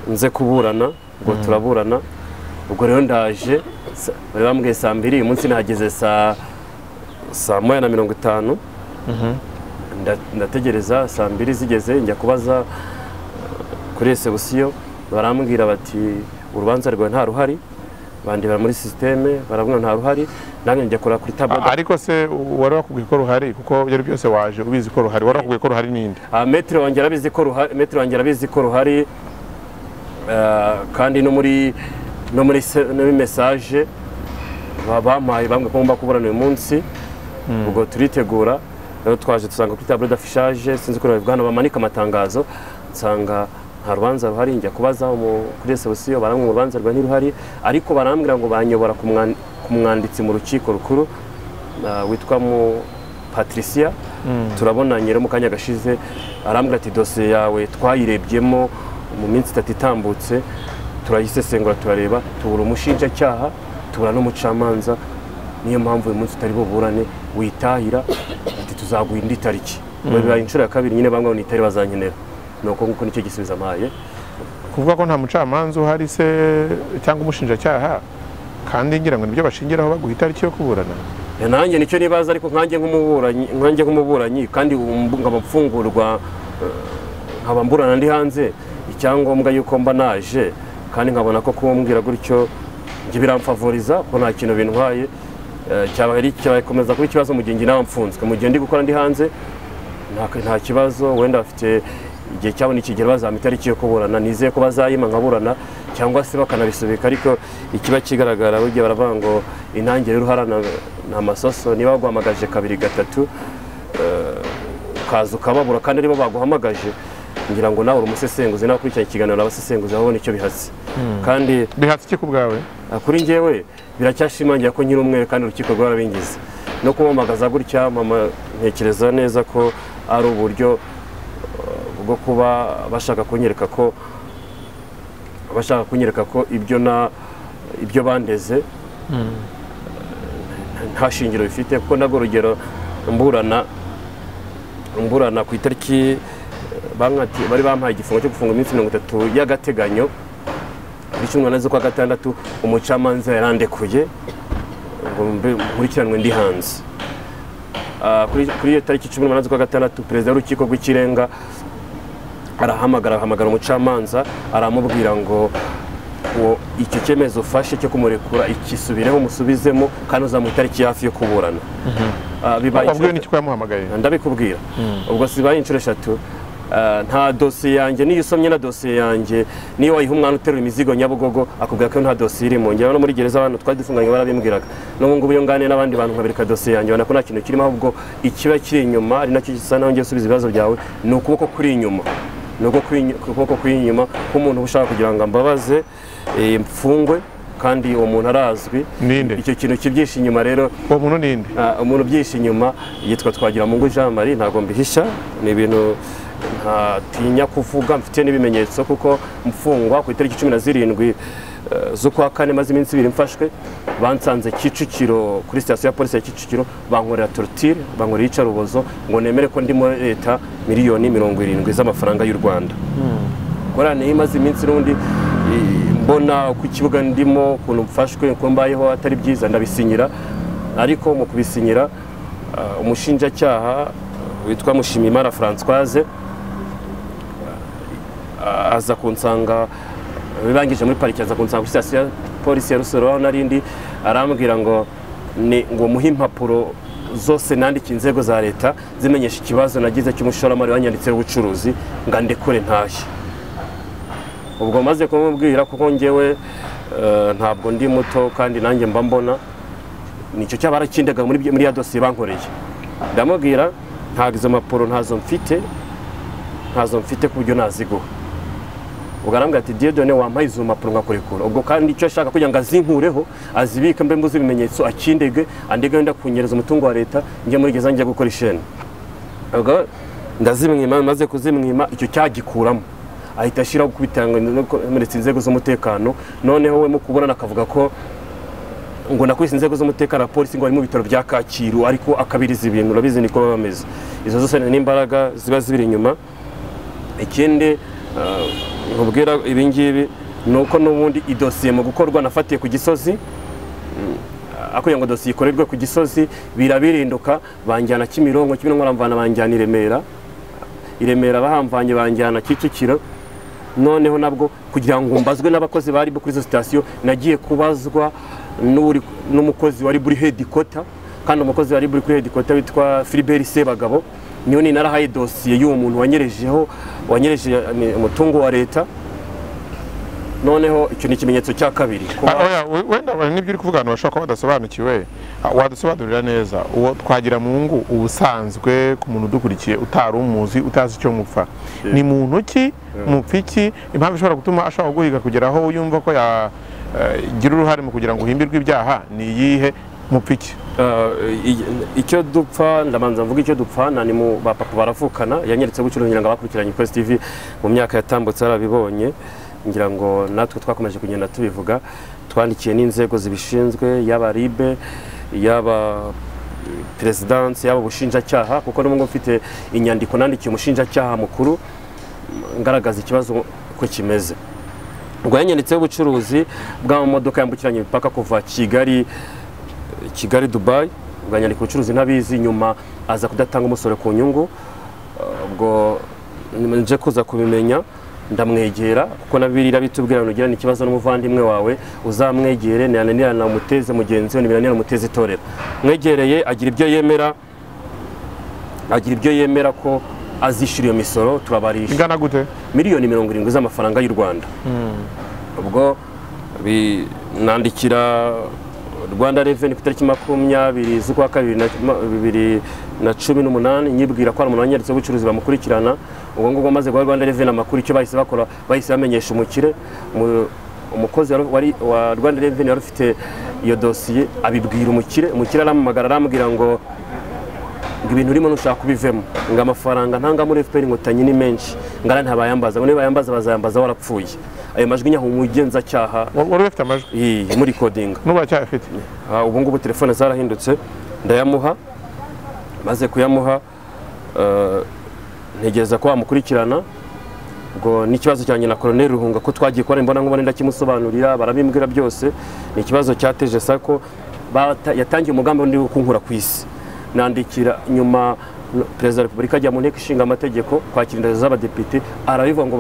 nze kuburana, ngo turaburana. Ubwo rero ndaje, bari bambwiye saa 2, uyu munsi nahageze saa 1:50. Ndategereza saa 2 zigeze, njya kubaza kuri resebusiyo, barambwira bati urubanza rwawe nta ruhari. Bandebera muri systeme barabona nta ruhari, nanjye njya kora kuri tableau. Ariko se wari wakubwiye ko ruhari? Kuko byari byose waje ubizi ko ruhari, wari wakubwiye ko ruhari ninde? Maître wanjye arabizi ko ruhari, maître wanjye arabizi ko ruhari, kandi no muri message bampaye bambwiye ko ngomba kuburana uyu munsi. Ubwo turitegura rero, twaje dusanga kuri tableau d'affichage, sinzi uko babivuga hano, bamanika amatangazo, nsanga nta rubanza ruhari. Njya kubaza kuri resebusiyo, barambwira urubanza rwa ntiruhari, ariko barambwira ngo banyobora ku mwanditsi mu rukiko rukuru witwa mu Patricia. Turabonanye rero mu kanya gashize, arambwira ati dosiye yawe twayirebyemo mu minsi 3 itambutse, turayisesengura, turareba, tubura umushinjacyaha, tubura n'umucamanza, niyo mpamvu uyu munsi utari buburane, witahira, ati tuzaguha indi tariki. Bibaye inshuro ya kabiri nyine bambwira ngo nitari bazankenera. Nuko nguko nicyo gisubizo amaye. Kuvuga ko nta mucamanza uhari se cyangwa umushinjacyaha, kandi ngira ngo nibyo bashingiraho baguha itariki yo kuburana. Nanjye nicyo nibaza, ariko nkanjye nk'umuburanyi kandi nkaba mfungurwa, nkaba mburana ndi hanze, icyangombwa yuko mba naje kandi nkabona ko kumbwira gutyo njye biramfavoriza ko nta kintu bintwaye. Cyaba ari cyakomeza kuba ikibazo mu gihe njye nawe mfunzwe, mu gihe ndi gukora ndi hanze nta kibazo. Wenda bafite igihe cyabo nikigera bazampa itariki yo kuburana, nizeye ko bazayima nkaburana cyangwa se bakanabisubika. Ariko ikiba kigaragara burya baravuga ngo intangiriro y'uruhara nta masoso. Niba baguhamagaje 2 3 ukaza ukababura kandi aribo baguhamagaje, ngira ngo nawe uri umusesenguzi, nawe ukurikirana ikiganiro abasesenguzi babona icyo bihatse. Kandi bihatse iki ku bwawe? Kuri njyewe biracyashimangira ko nkiri umwere kandi urukiko rwarabingize. No kumamagaza gutya mama, ntekereza neza ko ari uburyo bwo kuba bashaka kunyereka ko ibyo bandeze nta shingiro bifite. Kuko nabwo urugero mburana ku itariki bari bampaye igifungo cyo gufunga iminsi 30 y'agateganyo, kuri 18 z'ukwa 6 umucamanza yarandekuye ngo nkurikiranwe ndi hanze. Kuri iyo tariki 18 z'ukwa gatandatu, perezida w'urukiko rw'ikirenga arahamagara umucamanza, aramubwira ngo icyo cyemezo ufashe cyo kumurekura ikisubireho, umusubizemo kandi uzamuha itariki hafi yo kuburana. Wabwiwe n'iki ko yamuhamagaye? Ndabikubwira. Ubwo sibaye inshuro 3. Nta dosiye yanjye, niyo usomye na dosiye yanjye, niyo wayiha umwana uterura imizigo Nyabugogo akubwira ko nta dosiye irimo. Njyewe no muri gereza abantu twari dufunganye barabimbwiraga. N'ubu ngubu iyo nganiriye n'abandi bantu nkabereka dosiye yanjye, ubona ko nta kintu kirimo, ahubwo ikiba kiri inyuma ari nacyo gisa naho ngiye gusubiza ibibazo byawe, ni ukuboko kuri inyuma. Ni ukuboko kuri inyuma k'umuntu ushaka kugira ngo ambabaze, mfungwe, kandi uwo muntu arazwi. Ninde? Icyo kintu kibyishe inyuma rero. Uwo muntu ninde? Umuntu ubyishe inyuma yitwa Twagiramungu Jean Marie, ntabwo mbihisha, ni ibintu ntatinya kuvuga, mfite n'ibimenyetso, kuko mfungwa ku itariki 17 z'ukwa kane, maze iminsi 2 mfashwe, bansanze Kicukiro kuri sitasiyo ya polisi ya Kicukiro, bankorera torture, bankorera iyicarubozo ngo nemere ko ndi muri leta miliyoni 70 z'amafaranga y'u Rwanda. Korane imaze iminsi n'undi mbona ku kibuga ndimo ukuntu mfashwe, uko mbayeho atari byiza, ndabisinyira. Ariko mu kubisinyira, umushinjacyaha witwa Mushimimana Françoise aza kunsanga, bibangije muri pariki, aza kunsanga kuri sitasiyo ya polisi ya Rusororo aho narindi, arambwira ngo ni ngo muhe impapuro zose nandikiye inzego za leta zimenyesha ikibazo nagize cy'umushoramari wanyanditseho ubucuruzi, ngo andekure ntashye. Ubwo maze kumubwira, kuko njyewe ntabwo ndi muto kandi nanjye mba mbona nicyo cyabarakindaga muri ya dosiye bankoreye, ndamubwira ntabwo izo mpapuro ntazo mfite ku buryo naziguha. Ubwo arambwira ati Dieudonné wampaye izo mpapuro nkakurekura. Ubwo kandi icyo ashaka kugira ngo azinkureho azibike, mbe mbuze ibimenyetso, akindege andege wenda kunyereza umutungo wa leta, njye muri gereza njya gukora isheni. Ubwo ndazimwima, maze kuzimwima icyo cyagikuramo, ahita ashyiraho kubitanga no inzego z'umutekano. Noneho we mu kubonana akavuga ko ngo nakubise inzego z'umutekano, polisi ngo ari mu bitaro bya Kacyiru, ariko akabiriza ibintu, urabizi niko baba bameze. Izo zose ni imbaraga ziba zibiri inyuma. Ikindi nkubwira ibi ngibi ni uko n'ubundi idosiye mu gukorwa nafatiye ku Gisozi, akuye ngo dosiye ikorerwe ku Gisozi, birabirinduka banjyana Kimironko, Kimironko baramvana banjyana i Remera, i Remera bahamvanye banjyana Kicukiro. Noneho nabwo kugira ngo mbazwe n'abakozi bari kuri izo sitasiyo, nagiye kubazwa n'umukozi wari buri headquarter, kandi umukozi wari buri kuri headquarter witwa Philibert Sebagabo, niyo ni narahaye dosiye y'uwo muntu wanyerejeho, wanyereje umutungo wa leta. Noneho icyo ni ikimenyetso cya kabiri. Oya, wenda n'ibyo uri kuvuga abantu bashobora kuba badasobanukiwe, wadusobanurira neza uwo Twagiramungu ubusanzwe ku muntu udukurikiye utari umuzi, utazi icyo mupfa, ni muntu ki, mupfa iki, impamvu ishobora gutuma ashobora guhiga kugera aho yumva ko yagira uruhare mu kugira ngo uhimbirwe ibyaha ni iyihe, mupfa iki? Icyo dupfa, ndabanza mvuga icyo dupfana ni mu ba papa baravukana, yanyeretse gucuruza, ngira ngo abakurikiranye Ukwezi TV mu myaka yatambutse arabibonye, ngira ngo natwe twakomeje kugenda tubivuga, twandikiye n'inzego zibishinzwe, yaba RIB, yaba perezidansi, yaba ubushinjacyaha, kuko n'ubu mfite inyandiko nandikiye umushinjacyaha mukuru ngaragaza ikibazo ko kimeze. Ubwo yanyanditseho ubucuruzi bw'amamodoka yambukiranya imipaka kuva Kigali Dubai, ubwo yanyandika ubucuruzi ntabizi, nyuma aza kudatanga umusoro ku nyungu. Ubwo nje kuza kubimenya ndamwegera, kuko na Bibiliya bitubwira ngo ugirane ikibazo n'umuvandimwe wawe uzamwegere, niyananirana umuteze mugenzi we, nibiranira umuteze itorero. Mwegereye agira ibyo yemera ko azishyura iyo misoro, turabarisha. Ingana gute? Miliyoni 70 z'amafaranga y'u Rwanda. Ubwo nandikira Rwanda Revenue ku tariki 20 z'ukwa kabiri 2018, nyibwira ko ari umuntu wanyanditseho ubucuruzi bamukurikirana. Ubwo ngubwo maze guha Rwanda Revenue amakuru, icyo bahise bakora, bahise bamenyesha umukire, umukozi wa Rwanda Revenue wari ufite iyo dosiye abibwira umukire, umukire arampamagara arambwira ngo ibintu urimo ntushaka kubivemo, ngo amafaranga ntanga muri FPR Inkotanyi ni menshi, ngo ara ntabayambaza, ngo niba bayambaza bazayambaza warapfuye. Ayo majwi nyaho umugenzacyaha wari ufite amajwi muri coding n'ubu aracyayafite. Ubu ngubu telefone zarahindutse, ndayamuha, maze kuyamuha ntegereza ko bamukurikirana. Ubwo n'ikibazo cyanjye na Colonel Ruhunga ko twagiye kubona imbona nkubone ndakimusobanurira, barabimbwira byose, ni ikibazo cyateje sako, yatangiye umugambi wo kunkura ku isi. Nandikira nyuma Perezida wa Repubulika ajya mu nteko ishinga amategeko kwakira indahiro z'abadepite, arabivuga ngo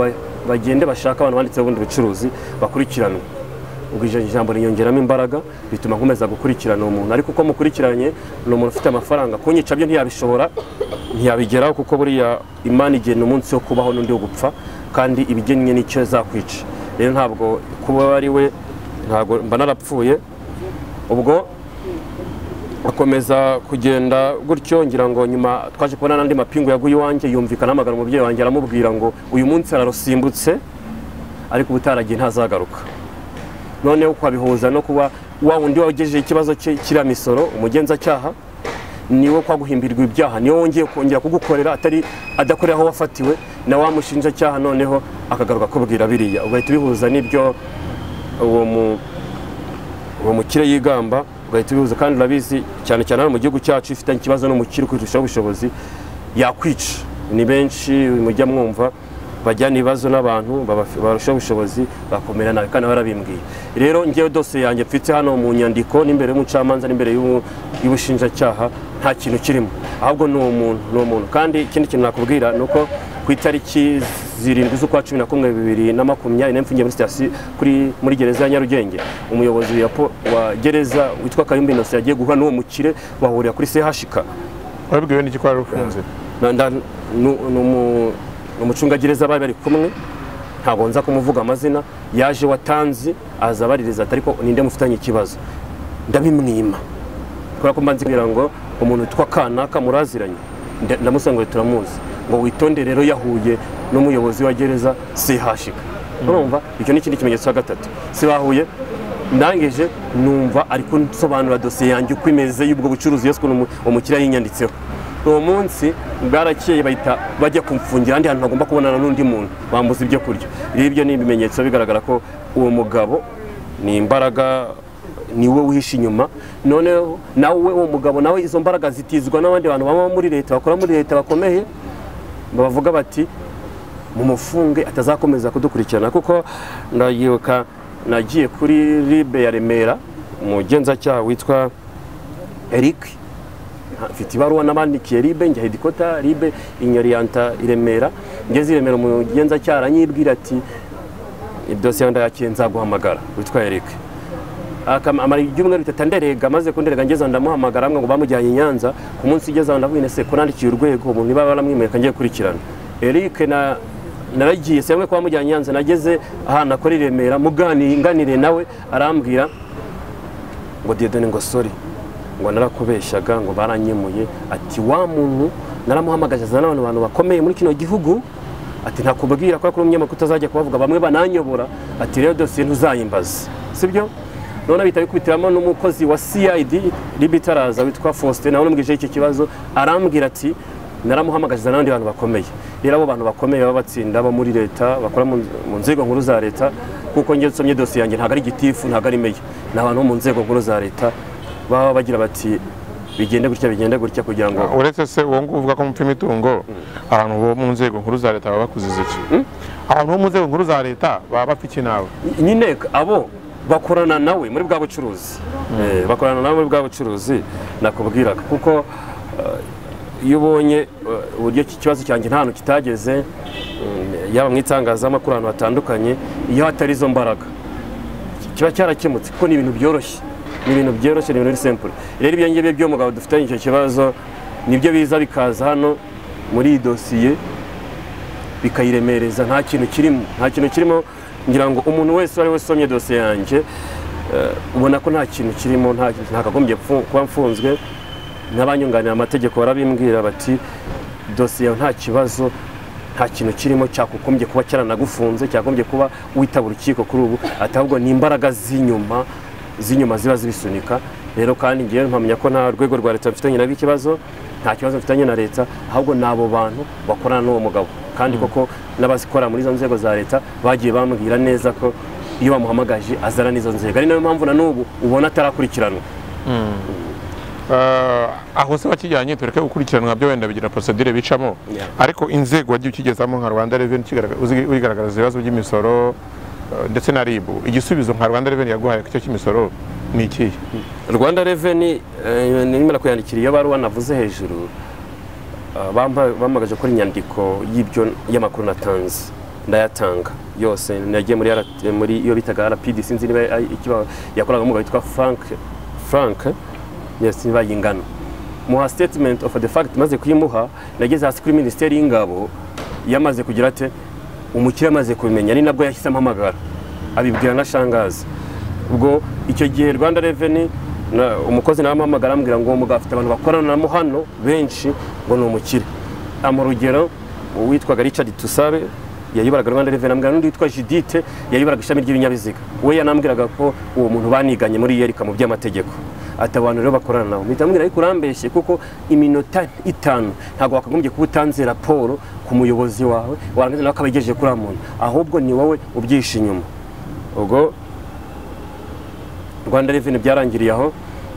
bagende bashaka abantu banditseho ubundi bucuruzi bakurikiranwe. Ubwo ijambo rinyongeramo imbaraga bituma nkomeza gukurikirana uwo muntu, ariko uko mukurikiranye ni umuntu ufite amafaranga, kunyica byo ntiyabishobora, ntiyabigeraho, kuko buriya Imana igena umunsi wo kubaho n'undi wo gupfa, kandi ibigennye nicyo zakwica. Rero ntabwo kuba ari we, ntabwo mba narapfuye. Ubwo akomeza kugenda gutyo, ngira ngo nyuma twaje kubona n'andi mapingu yaguye iwanjye, yumvikana ahamagara umubyeyi wanjye aramubwira ngo uyu munsi ararusimbutse ariko ubutaragiye ntazagaruka. Noneho kwabihuza no kuba wa wundi wagejeje ikibazo cye kiriya misoro, umugenzacyaha niwe kwaguhimbirwa ibyaha, niwe wongeye kongera kugukorera atari adakorera aho wafatiwe, na wa mushinjacyaha noneho akagaruka kubwira biriya, ugahita ubihuza n'ibyo uwo mukire yigamba, ugahita ubihuza. Kandi urabizi cyane cyane hano mu gihugu cyacu ifitanye ikibazo n'umukire kurushaho ubushobozi yakwica, ni benshi mujya mwumva bajyana ibibazo n'abantu barushaho ubushobozi bakomera nabi, kandi barabimbwiye. Rero ngewe dosiye yanjye mfite hano mu nyandiko n'imbere y'umucamanza n'imbere y'ubushinjacyaha nta kintu kirimo, ahubwo ni umuntu. Kandi ikindi kintu nakubwira ni uko ku itariki 7 z'ukwa 11 2020 mfungiye muri sitasiyo muri gereza ya Nyarugenge, umuyobozi wa gereza witwa Kayumba Innocent yagiye guhura n'uwo mukire bahurira kuri CHK. Wabibwiwe n'iki ko wari ufunze? Umucungagereza bari bari kumwe, ntabwo nza kumuvuga amazina, yaje watanzi aza abaririza ati ariko ninde mufitanye ikibazo, ndabimwima kubera ko mbanze kugira ngo umuntu witwa kanaka muraziranye, ndamusanga ngo turamuzi, ngo witonde rero yahuye n'umuyobozi wa gereza CHK. Urumva icyo ni ikindi kimenyetso cya gatatu, si bahuye. Ndangije numva ari kunsobanura dosiye yanjye uko imeze y'ubwo bucuruzi yose ukuntu umukiriya yinyanditseho. Uwo munsi bwarakeye bahita bajya kumfungira ahandi hantu ntagomba kubonana n'undi muntu, bambuza ibyo kurya. Rero ibyo ni ibimenyetso bigaragara ko uwo mugabo ni imbaraga, ni we wihishe inyuma. Noneho nawe uwo mugabo nawe izo mbaraga zitizwa n'abandi bantu baba muri leta, bakora muri leta bakomeye, bavuga bati mumufunge atazakomeza kudukurikirana. Kuko ndayibuka nagiye kuri RIB ya Remera, umugenzacyaha witwa Eric, mfite ibaruwa nabandikiye RIB, njya headquarter RIB inyariyanta i Remera. Ngeze i Remera umugenzacyaha aranyibwira ati idosiye ndayakiye nzaguhamagara, witwa Eric. Amara ibyumweru bitatu nderega, maze kunderega ngeze ndamuhamagara ngo bamujyanye i Nyanza. Ku munsi ugeze ndavuga nese ko nandikiye urwego umuntu niba baramwimeka ngiye kurikirana. Eric na naragiye semwe ko bamujyanye i Nyanza, nageze ahantu akora i Remera muganire nawe arambwira ngo Dieudonne ngo sorry, ngo narakubeshaga, ngo baranyemuye, ati wa muntu naramuhamagaje azana n'abantu bakomeye muri kino gihugu, ati ntakubwira ko kuri umunyamakuru utazajya kubavuga bamwe bananyobora, ati rero dosiye ntuzayimbaze, sibyo? None bita bikubitiramo n'umukozi wa CID RIB itaraza witwa Faustin, nawe namubwije icyo kibazo arambwira ati naramuhamagaje n'abandi bantu bakomeye. Rero abo bantu bakomeye baba batsinda bo muri leta, bakora mu nzego nkuru za leta, kuko ngiye nsomye dosiye yanjye ntabwo ari gitifu, ntabwo ari meya, ni abantu bo mu nzego nkuru za leta baba bagira bati bigende gutya bigende gutya kugira ngo. Uretse se uwo nguwo uvuga ko mupfa imitungo, abantu bo mu nzego nkuru za leta baba bakuzize iki? Abantu bo mu nzego nkuru za leta baba bapfa iki nawe? Nyine abo bakorana nawe muri bwa bucuruzi, bakorana nawe muri bwa bucuruzi nakubwiraga, kuko iyo ubonye uburyo iki kibazo cyanjye nta hantu kitageze, yaba mu itangazamakuru ahantu hatandukanye, iyo hatari izo mbaraga kiba cyarakemutse, kuko ni ibintu byoroshye, ni ibintu byoroshye, ni ibintu biri simple. Rero ibyo ngibyo by'umugabo dufitanye icyo kibazo nibyo biza bikaza hano muri iyi dosiye bikayiremereza, nta kintu kirimo, nta kintu kirimo. Ngira ngo umuntu wese wari wasomye dosiye yanjye ubona ko nta kintu kirimo, ntakagombye kuba mfunzwe. N'abanyunganira amategeko barabimbwira bati dosiye nta kibazo, nta kintu kirimo cyakugombye kuba cyaranagufunze, cyagombye kuba witaba urukiko kuri ubu, ati ahubwo ni imbaraga z'inyuma ziba zibisunika. Rero kandi ngiye mpamya ko nta rwego rwa leta mfitanye nabwo ikibazo, nta kibazo mfitanye na leta, ahubwo n'abo bantu bakorana n'uwo mugabo. Kandi koko n'abazikora muri izo nzego za leta bagiye bambwira neza ko iyo bamuhamagaje azana n'izo nzego, ari nayo mpamvu na n'ubu ubona atarakurikiranwa. Aho se wakijyanye tureke gukurikiranwa byo wenda bigira procedure bicamo, ariko inzego wagiye ukigezamo nka Rwanda Revenue ukigaragaza ibibazo by'imisoro ndetse na RIB, igisubizo nka Rwanda Revenue yaguhaye ku cyo cy'imisoro Ni ikihe? Rwanda Revenue nimara kuyandikira iyo baruwa navuze hejuru, bampamagaje gukora inyandiko y'ibyo y'amakuru natanze, ndayatanga yose. Nagiye muri iyo bitaga RPD, sinzi niba ikiba yakoraga umugabo witwa Frank, yes, niba yingana. Muha statement of the fact, maze kuyimuha nageze hasi kuri Minisiteri y'Ingabo yamaze kugira ate umukire amaze kubimenya, ni nabwo yahise ampamagara abibwira na shangazi. Ubwo icyo gihe Rwanda Revenue umukozi namuhamagara ambwira ngo umugabo afite abantu bakorana namo hano benshi ngo ni umukire. Amurugero uwitwaga Richard Tusabe yayoboraga Rwanda Revenue, ambwira n'undi witwa Judith yayoboraga ishami ry'ibinyabiziga, we yanambwiraga ko uwo muntu baniganye muri yerika mu by'amategeko, ati abantu rero bakorana nabo. Mpita ambwira ariko urambeshye, kuko iminota 5 ntabwo wakagombye kuba utanze raporo ku muyobozi wawe warangiza nawe akabigejeje kuri muntu, ahubwo ni wowe ubyishe inyuma. Ubwo Rwanda Revenue byarangiriye aho.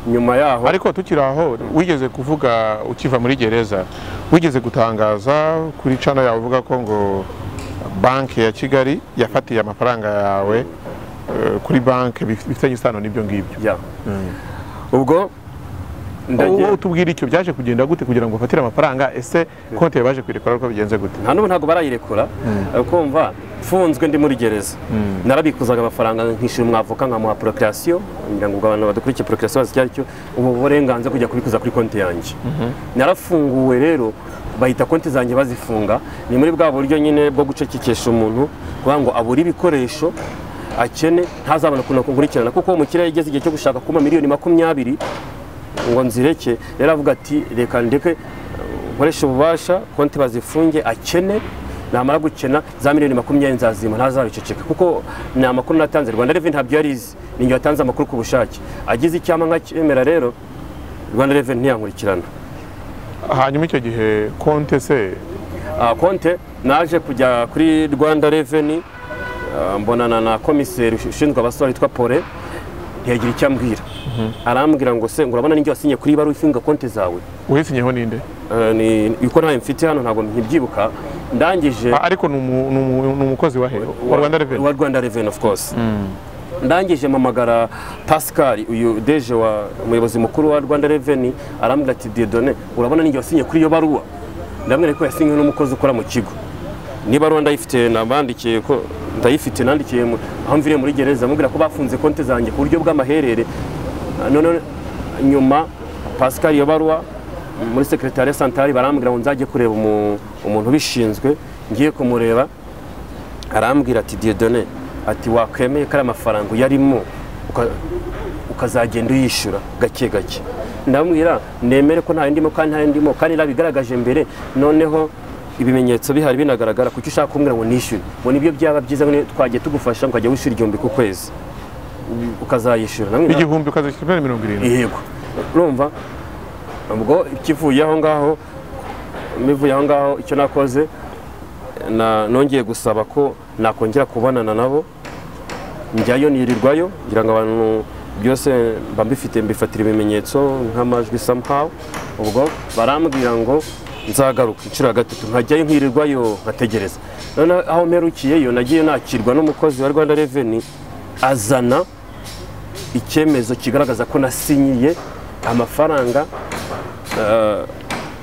Nyuma yaho ariko tukiri aho, wigeze kuvuga ukiva muri gereza, wigeze gutangaza kuri channel yawe uvuga ko ngo banki ya Kigali yafatiye amafaranga yawe kuri banki bifitanye isano n'ibyo ngibyo. Ubwo ndagiye utubwira icyo byaje kugenda gute kugira ngo ufatire amafaranga, ese konti yabaje kwirekura uko bigenze gute? Nta n'ubu ntabwo barayirekura, kumva mfunzwe ndi muri gereza narabikuzaga amafaranga nkishyura umwavoka nkamuha procreation, ngira ngo abantu badukurikiye procreation bazi icyo aricyo, ubu burenganzira kujya kubikuza kuri konti yanjye. Narafunguwe rero bahita konti zanjye bazifunga, ni muri bwa buryo nyine bwo gucecekesha umuntu kugira ngo abure ibikoresho akene ntazabona ukuntu akurikirana, kuko umukiriya yageze igihe cyo gushaka kuma miliyoni 20 ngo nzireke, rero avuga ati reka ndeke nkoreshe ububasha konti bazifunge akene, namara gukena za miliyoni 20 nzazima ntazabiceceka, kuko ni amakuru natanze. Rwanda Revenue ntabyo yarizi, ni njye watanze amakuru ku bushake, agize icyama nkakemera rero Rwanda Revenue ntiyankurikirana. Hanyuma icyo gihe konte se? Konte naje kujya kuri Rwanda Revenue mbonana na komiseri ushinzwe abasore witwa Pole, ntiyagira icyo ambwira. Arambwira ngo se ngo urabona ninjye wasinye kuri ibaruwa ifunga konti zawe. Uyisinyeho ninde? Ni uko ntayo mfite hano ntabwo nkibyibuka. Ndangije ariko ni umukozi wa he? Wa Rwanda Revenue. Wa Rwanda Revenue of course. Ndangije mpamagara Pascal uyu deje wa umuyobozi mukuru wa Rwanda Revenue, arambwira ati Dieudonné urabona ninjye wasinye kuri iyo baruwa? Ndamwira ko yasinye n'umukozi ukora mu kigo. Niba Rwanda ndayifite nabandikiye ko ndayifite, nandikiye aho mviriye muri gereza mubwira ko bafunze konti zanjye ku buryo bw'amaherere. None nyuma Pascal iyo baruwa muri secretariat central barambwira ngo nzajye kureba umuntu ubishinzwe, ngiye kumureba arambwira ati Dieudonné ati wakwemeye ko ari amafaranga yarimo ukazagenda uyishyura gake gake. Ndamubwira nemere ko nta ndimo kandi nta ndimo kandi nabigaragaje mbere, noneho ibimenyetso bihari binagaragara, kuki ushaka kumbwira ngo nishyure? Ngo nibyo byaba byiza twagiye tugufasha ukajya wishyura 1000 ku kwezi ukazayishyura. 1000 ukazishyura 70. Yego. Urumva ubwo ikivuye aho ngaho, mivuye aho ngaho icyo nakoze na nongeye gusaba ko nakongera kubonana nabo, njyayo nirirwayo ngira ngo abantu byose mba mbifite mbifatira ibimenyetso nk'amajwi somehow. Ubwo barambwira ngo nzagaruka inshuro ya 3 nkajyayo nkirirwayo nkategereza. None aho mperukiyeyo nagiye nakirwa n'umukozi wa Rwanda Revenue azana icyemezo kigaragaza ko nasinyiye amafaranga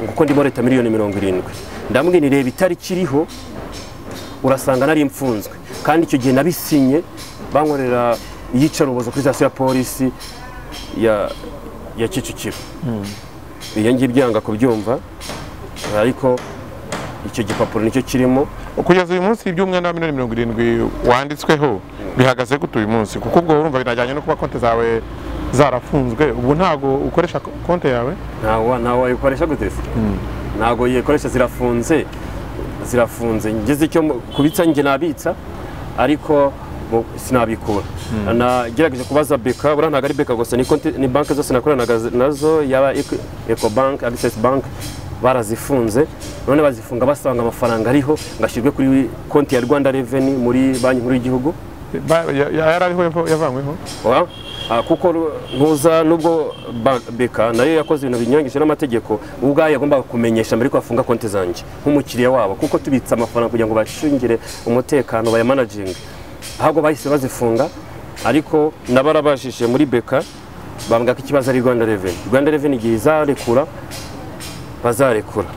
kuko ndimo leta miliyoni 70. Ndamubwira reba itariki iriho urasanga nari mfunzwe, kandi icyo gihe nabisinye bankorera iyicarubozo kuri sitasiyo ya polisi ya Kicukiro. Iyo ngibyo yanga kubyumva, ariko icyo gipapuro nicyo kirimo. Kugeza uyu munsi iby'umwenda wa miliyoni 70 wanditsweho bihagaze gute uyu munsi? Kuko ubwo urumva binajyanye no kuba konti zawe zarafunzwe, ubu ntago ukoresha konti yawe? Ntawe wayikoresha gute se? Ntago yikoresha, zirafunze. Ngeze icyo kubitsa njye nabitsa ariko sinabikura. Nagerageje kubaza BK, buriya ntabwo ari BK gusa, ni konti ni banki zose nakoranaga nazo, yaba Ecobank, Access Bank, barazifunze. None bazifunga basanga amafaranga ariho ngashyirwe kuri konti ya Rwanda Revenue muri banki nkuru y'igihugu. Yarariho yavanyweho? Kuko ntuza nubwo BK nayo yakoze ibintu binyuranyije n'amategeko, ubwayo yagombaga kumenyesha mbere ko afunga konti zanjye nk'umukiriya wabo, kuko tubitsa amafaranga kugira ngo bacungire umutekano bayamanaginge. Ahubwo bahise bazifunga, ariko nabarabajije muri BK Bambwira ko ikibazo ari Rwanda Revenue. Rwanda Revenue igihe izarekura bazarekura.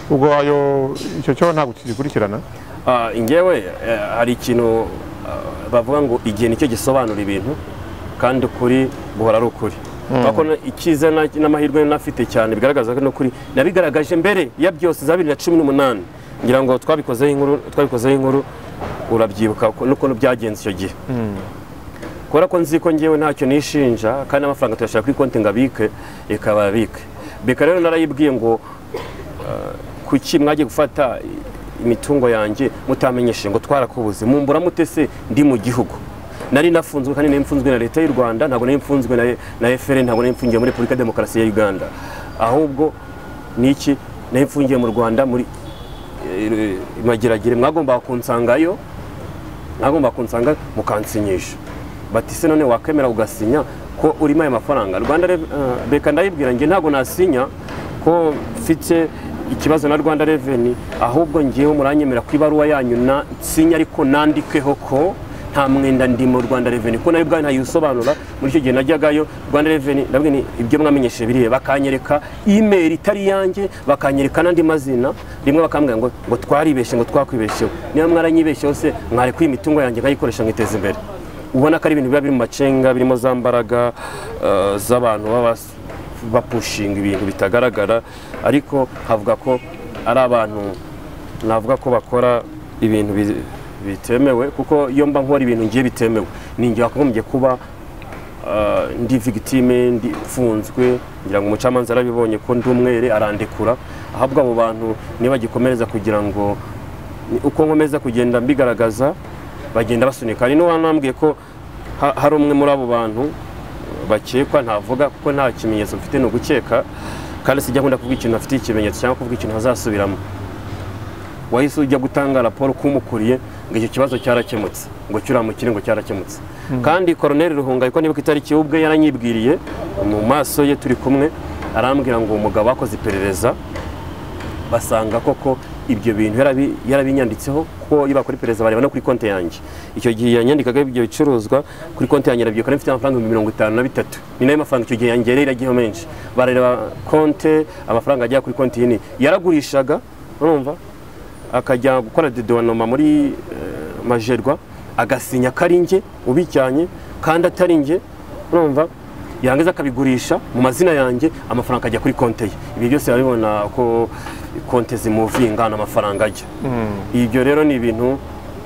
Ubwo ayo icyo cyo ntabwo kigikurikirana. Njyewe hari ikintu bavuga ngo igihe nicyo gisobanura ibintu, kandi ukuri guhora ari ukuri. Kuko icyiza n'amahirwe nafite cyane bigaragaza ko n'ukuri nabigaragaje mbere ya byose za 2018, ngira ngo twabikozeho inkuru urabyibuka n'ukuntu byagenze icyo gihe. Kubera ko nzi ko njyewe ntacyo nishinja kandi amafaranga tuyashaka kuri konti ngo abike, reka bayabike. Beka rero narayibwiye ngo kuki mwagiye gufata imitungo yanjye mutamenyesheje ngo twarakubuze, mumbura mute se ndi mu gihugu? Nari nafunzwe kandi nari mfunzwe na leta y'u Rwanda, ntabwo nari mfunzwe na FRN, ntabwo nari mfungiye muri Repubulika Demokarasi ya Uganda, ahubwo niki nari mfungiye mu Rwanda muri Mageragere. Mwagomba kunsangayo, mwagomba kunsanga mukansinyisha. Bati se none wakemera ugasinya ko urimo aya mafaranga? Rwanda Beka ndayibwira nge ntabwo nasinya ko mfite ikibazo na Rwanda Revenue, ahubwo ngiyeho muranyemera ku ibaruwa yanyu na nsinya, ariko nandikeho ko nta mwenda ndi mu Rwanda Revenue, ko nayo ubwayo ntayisobanura. Muri icyo gihe najyagayo Rwanda Revenue ndabwira ni ibyo mwamenyesheje biriye, bakanyereka email itari yanjye, bakanyereka n'andi mazina, rimwe bakambwira ngo twaribeshe, ngo twakwibesheho. Niba mwaranyibesheho se mwarekuye imitungo yanjye nkayikoresha nkiteza imbere. Ubona ko ari ibintu biba biri mu macenga, birimo za mbaraga z'abantu baba bapushinga ibintu bitagaragara, ariko havuga ko ari abantu navuga ko bakora ibintu bitemewe, kuko iyo mba nkora ibintu ngiye bitemewe ninjye wakagombye kuba ndi victime, ndi mfunzwe. Ngira ngo umucamanza arabibonye ko ndi umwere arandekura. Ahubwo abo bantu niba bagikomereza kugira ngo uko nkomeza kugenda mbigaragaza bagenda basunika. Hari n'uwanambwiye ko hari umwe muri abo bantu bakekwa, ntavuga kuko nta kimenyetso mfite, ni ugukeka, kandi sijya nkunda kuvuga ikintu afite ikimenyetso cyangwa kuvuga ikintu hazasubiramo. Wahise ujya gutanga raporo kumukuriye ngo icyo kibazo cyarakemutse, ngo cyuramukire ngo cyarakemutse. Kandi Colonel Ruhunga ariko niba itariki ubwe yaranyibwiriye mu maso ye turi kumwe, arambwira ngo umugabo akoze iperereza basanga koko ibyo bintu yarabinyanditseho, ko iyo bakora iperereza bareba no kuri konti yanjye. Icyo gihe yanyandikaga ibyo bicuruzwa kuri konti yanjye, arabyibuka mfite amafaranga 53, ni nayo mafaranga icyo gihe yanjye yari iragiyeho menshi. Barareba konti, amafaranga ajya kuri konti yini yaragurishaga, urumva akajya gukora dedowanoma muri Majerwa, agasinya karinge ubijyanye kandi atari nge, urumva yangiza akabigurisha mu mazina yanjye, amafaranga ajya kuri konti ye. Ibi byose babibona ko konti zimuvinga amafaranga ajya. Ibyo rero ni ibintu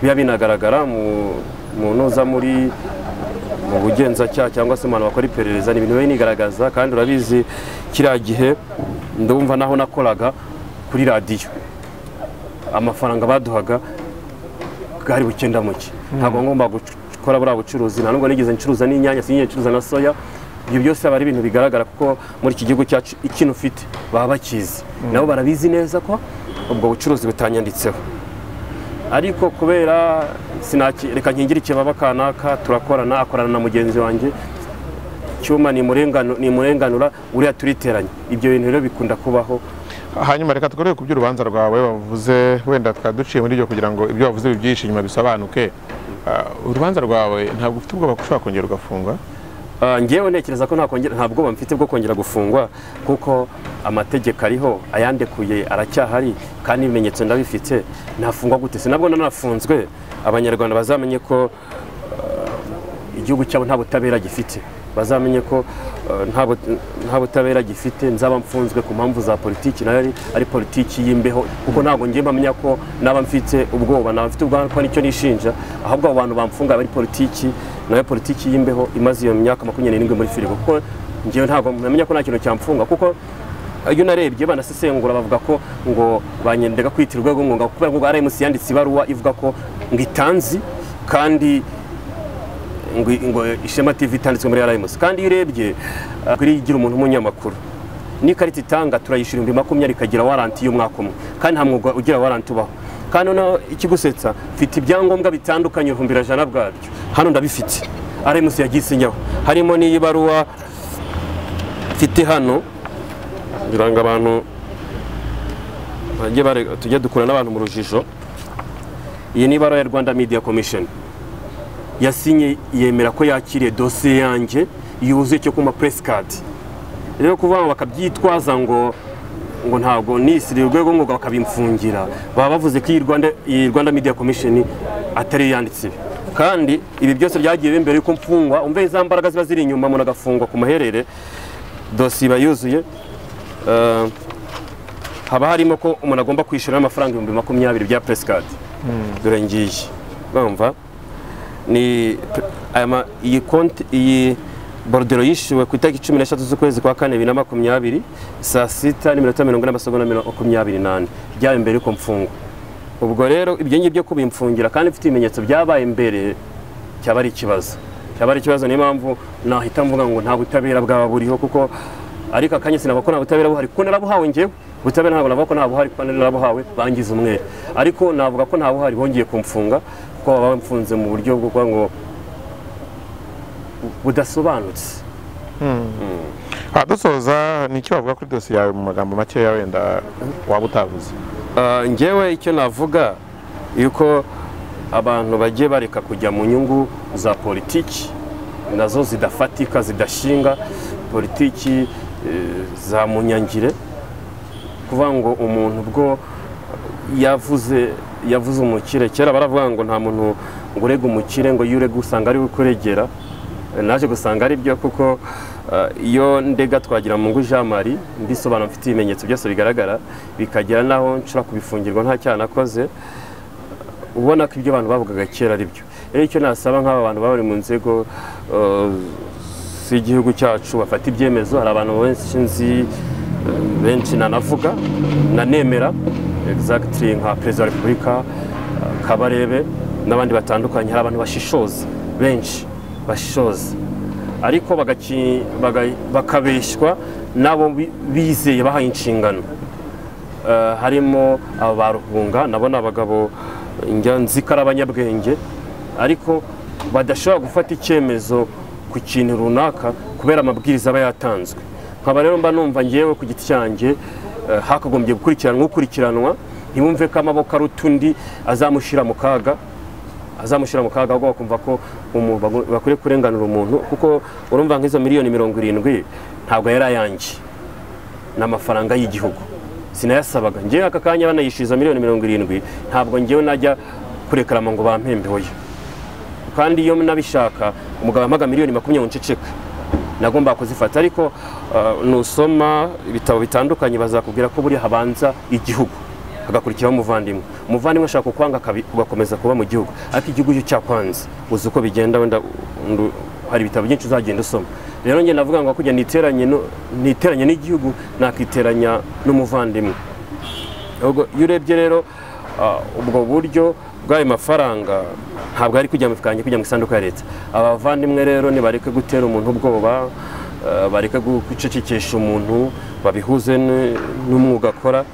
biba binagaragara mu noza muri mu bugenzacyaha cyangwa se mu bantu bakora iperereza, ni ibintu biba binigaragaza. Kandi urabizi kiriya gihe ndumva naho nakoraga kuri radiyo, amafaranga baduhaga bwari bukenda muke, ntabwo ngomba gukora buriya bucuruzi, nta nubwo nigeze ncuruza n'inyanya, sinigeze ncuruza na soya. Ibyo byose aba ari ibintu bigaragara kuko muri iki gihugu cyacu ikintu ufite baba bakizi, nabo barabizi neza ko ubwo bucuruzi butanyanditseho. Ariko kubera reka nkingire ikibaba kanaka, turakorana, akorana na mugenzi wanjye Cyuma ni murenganura uriya turiteranye. Ibyo bintu rero bikunda kubaho. Hanyuma reka tugaruke ku by'urubanza rwawe wavuze, wenda twaduciye muri ibyo kugira ngo ibyo wavuze bibyishe inyuma bisobanuke. Urubanza rwawe ntabwo ufite ubwoba ko ushobora kongera ugafungwa? Njyewe ntekereza ko nta bwoba mfite bwo kongera gufungwa, kuko amategeko ariho, ayandekuye aracyahari, kandi ibimenyetso ndabifite. Nafungwa gute se? Nabwo nanafunzwe, Abanyarwanda bazamenye ko igihugu cyabo nta butabera gifite, bazamenye ko nta butabera gifite. Nzaba mfunzwe ku mpamvu za politiki, nayo ari politiki y'imbeho, kuko ntabwo ngiye mpamya ko naba mfite ubwoba, naba mfite ubwoba ko nicyo nishinja, ahubwo abo bantu bamfunga bari politiki, nayo politiki y'imbeho imaze iyo myaka 27 muri firigo. Kuko ngiye ntabwo mpamya ko nta kintu cyamfunga, kuko iyo narebye banasesengura bavuga ko ngo banyendega kwitira urwego ngo kubera ngo RMC yanditse ibaruwa ivuga ko ngo itanzi, kandi ngo Ishema TV itanditswe muri RMC. Kandi iyo urebye kuri igira umuntu umunyamakuru n'ikarita itanga turayishyura 20,000 ikagira warranty y'umwaka umwe, kandi nta mwuga ugira warranty ubaho. Kandi noneho ikigusetsa, mfite ibyangombwa bitandukanye 100,000 bwabyo hano ndabifite, RMC yagisinyaho, harimo n'iyi baruwa mfite hano kugira ngo abantu tujye dukura n'abantu mu rujijo. Iyi ni ibaruwa ya Rwanda Media Commission yasinye yemera ko yakiriye dosiye yanjye yuzuye cyo kuma press card. Rero kuvuga ngo bakabyitwaza ngo ntabwo nisiri urwego ngo bakabimfungira, baba bavuze ko iyi Rwanda Media Commission atari yanditse ibi. Kandi ibi byose byagiye imbere yuko mfungwa, umve za mbaraga ziba ziri inyuma, umuntu agafungwa ku maherere, dosiye iba yuzuye. Haba harimo ko umuntu agomba kwishyura amafaranga 20,000 bya press card. Dore ngiye bumva ni iyi konti, iyi borudero yishyuwe ku itariki 13 z'ukwezi kwa 4 2020 saa 6:40 byabaye mbere yuko mfungwa. Ubwo rero ibyo ngibyo kubimfungira kandi mfite ibimenyetso byabaye mbere cyaba ari ikibazo, cyaba ari ikibazo. Niyo mpamvu nahita mvuga ngo nta butabera bwaba buriho, kuko ariko akanya sinavuga ko nta butabera buhari kuko narabuhawe njyewe. Ubutabera ntabwo navuga ko nta buhari kuko narabuhawe bangize umwere, ariko navuga ko nta buhari bongeye kumfunga kuko baba bamfunze mu buryo bwo kuvuga ngo budasobanutse. Dusoza, ni icyo wavuga kuri dosiye yawe mu magambo makeya wenda waba utavuze? Njyewe icyo navuga yuko abantu bagiye bareka kujya mu nyungu za politiki nazo zidafatika, zidashinga, politiki za munyangire. Kuvuga ngo umuntu ubwo yavuze umukire, kera baravuga ngo nta muntu ngo urega umukire, ngo iyo urega usanga ari we ukuregera. Naje gusanga ari byo, kuko iyo ndega Twagiramungu Jean Marie mbisobanura mfite ibimenyetso byose bigaragara, bikagera naho nshobora kubifungirwa nta cyaha nakoze, ubona ko ibyo abantu bavugaga kera ari byo. Rero icyo nasaba nk'aba bantu bari mu nzego z'igihugu cyacu bafata ibyemezo, hari abantu benshi nzi benshi nanavuga nanemera exactly nka Perezida wa Repubulika Kabarebe n'abandi batandukanye, hari abantu bashishoza benshi bashishoza, ariko bakabeshwa nabo bizeye bahaye inshingano. Harimo aba baruhunga nabo ni abagabo njya nzi ko ari abanyabwenge, ariko badashobora gufata icyemezo ku kintu runaka kubera amabwiriza aba yatanzwe. Nkaba rero mba numva ngewe ku giti cyanjye hakagombye gukurikiranwa ukurikiranwa, ntibumve ko amaboko ari utundi azamushyira mu kaga, ahubwo bakumva ko bakwiye kurenganura umuntu, kuko urumva nk'izo miliyoni 70 ntabwo yari ayanjye, ni amafaranga y'igihugu, sinayasabaga ngewe. Aka kanya banayishyuza miliyoni 70 ntabwo ngewe najya kurekarama ngo bampembe, hoya. Kandi iyo nabishaka umugabo yampaga miliyoni 20 nceceka, nagomba kuzifata. Ariko nusoma ibitabo bitandukanye bazakubwira ko buri habanza igihugu hagakurikiraho umuvandimwe. Umuvandimwe ashaka kukwanga ugakomeza kuba mu gihugu, ariko igihugu cyo cyakwanze uzi uko bigenda, wenda hari ibitabo byinshi uzagenda usoma. Rero njye navuga ngo kujya niteranye n'igihugu nakiteranya n'umuvandimwe. Ubwo iyo urebye rero ubwo buryo bw'ayo mafaranga ntabwo ari kujya mu kanjye, kujya mu isanduku ya leta. Abavandimwe rero nibareke gutera umuntu ubwoba, bareke gucecekesha umuntu, babihuze n'umwuga akora.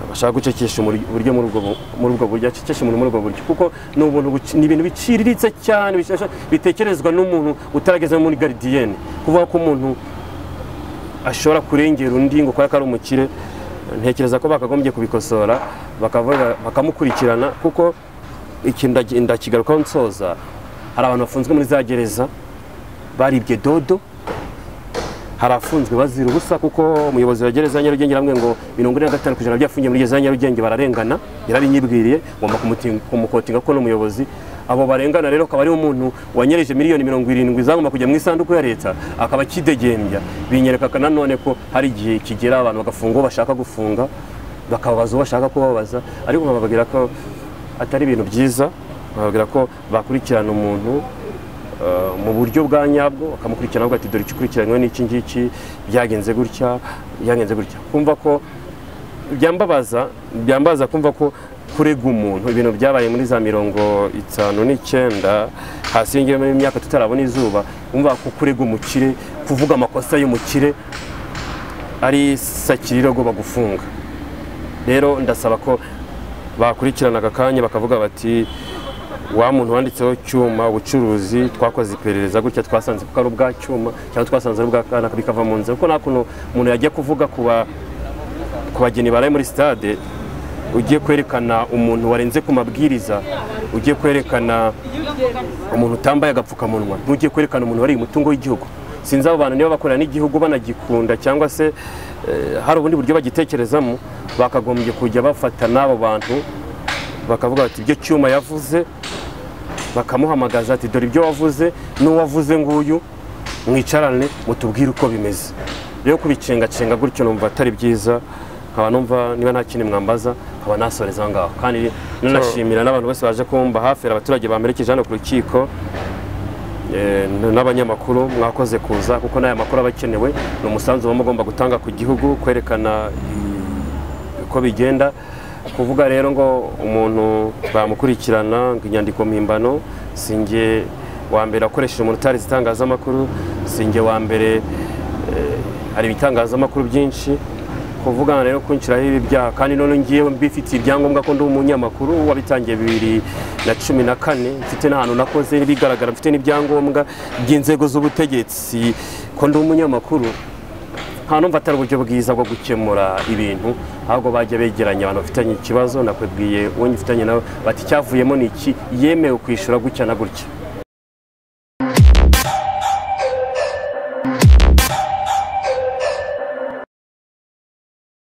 Bashaka gucecekesha uburyo muri ubwo buryo, acecekesha umuntu muri ubwo buryo, kuko ni ubuntu, ni ibintu biciriritse cyane bitekerezwa n'umuntu utarageze muri garidiyene. Kuvuga ko umuntu ashobora kurengera undi ngo kubera ko ari umukire, ntekereza ko bakagombye kubikosora, bakavuga bakamukurikirana, kuko iki ndakigarukaho nsoza. Hari abantu bafunzwe muri za gereza baribye dodo, hari afunzwe bazira ubusa, kuko umuyobozi wa gereza ya Nyarugenge aramwe ngo 45% by'afungiye muri gereza ya Nyarugenge bararengana, yarabinyibwiriye, ngomba kumukotinga ko n'umuyobozi. Abo barengana rero akaba ari umuntu wanyereje miliyoni 70 zagomba kujya mu isanduku ya leta, akaba akidegembya. Binyereka nanone ko hari igihe kigera abantu bagafungwa bashaka gufunga, bakababaza uwo bashaka kubabaza, ariko nkababwira ko atari ibintu byiza. Bababwira ko bakurikirana umuntu mu buryo bwa nyabwo, bakamukurikirana bavuga ati dore ikikurikiranywe n'iki ngiki, byagenze gutya, byagenze gutya. Kumva ko byambabaza kumva ko kurega umuntu ibintu byabaye muri za 59 hasi y'ingiye muri myaka tutarabona izuba, umva ko kurega umukire, kuvuga amakosa y'umukire ari sakiriro bagufunga. Rero ndasaba ko bakurikirana aka kanya bakavuga bati wa muntu wanditseho Cyuma ubucuruzi, twakoze iperereza gutya twasanze kuko ari ubwa Cyuma cyangwa twasanze ari ubwa kana, bikava mu nzira. Kuko nta kuntu umuntu yagiye kuvuga ku bageni baraye muri stade, ugiye kwerekana umuntu warenze ku mabwiriza, ugiye kwerekana umuntu utambaye agapfukamunwa, ntugiye kwerekana umuntu wari umutungo w'igihugu. Sinzi abo bantu niba bakorera n'igihugu banagikunda cyangwa se hari ubundi buryo bagitekerezamo, bakagombye kujya bafata n'abo bantu bakavuga bati ibyo Cyuma yavuze, bakamuhamagaza ati dore ibyo wavuze n'uwavuze nguyu, mwicarane mutubwire uko bimeze. Rero kubicengacenga gutyo numva atari byiza, nkaba numva niba nta kindi mwambaza nkaba nasoreza ngaho. Kandi nanashimira n'abantu bose baje kumba hafi, abaturage bamerekeje hano ku rukiko, n'abanyamakuru mwakoze kuza, kuko n'aya makuru aba akenewe, ni umusanzu muba mugomba gutanga ku gihugu, kwerekana uko bigenda. Kuvuga rero ngo umuntu bamukurikirana ngo inyandiko mpimbano, sinjye wa mbere akoresheje umuntu utarize itangazamakuru, sinjye wa mbere, hari ibitangazamakuru byinshi. Kuvuga rero kunshiraho ibi byaha, kandi none ngiye mbifitiye ibyangombwa ko ndi umunyamakuru wabitangiye 2014, mfite n'ahantu nakoze bigaragara, mfite n'ibyangombwa by'inzego z'ubutegetsi ko ndi umunyamakuru. Nta numva atari uburyo bwiza bwo gukemura ibintu, ahubwo bajya begeranya abantu bafitanye ikibazo, nakwibwiye uwo ngifitanye nawe bati cyavuyemo ni iki, yemewe kwishyura gutya na gutya.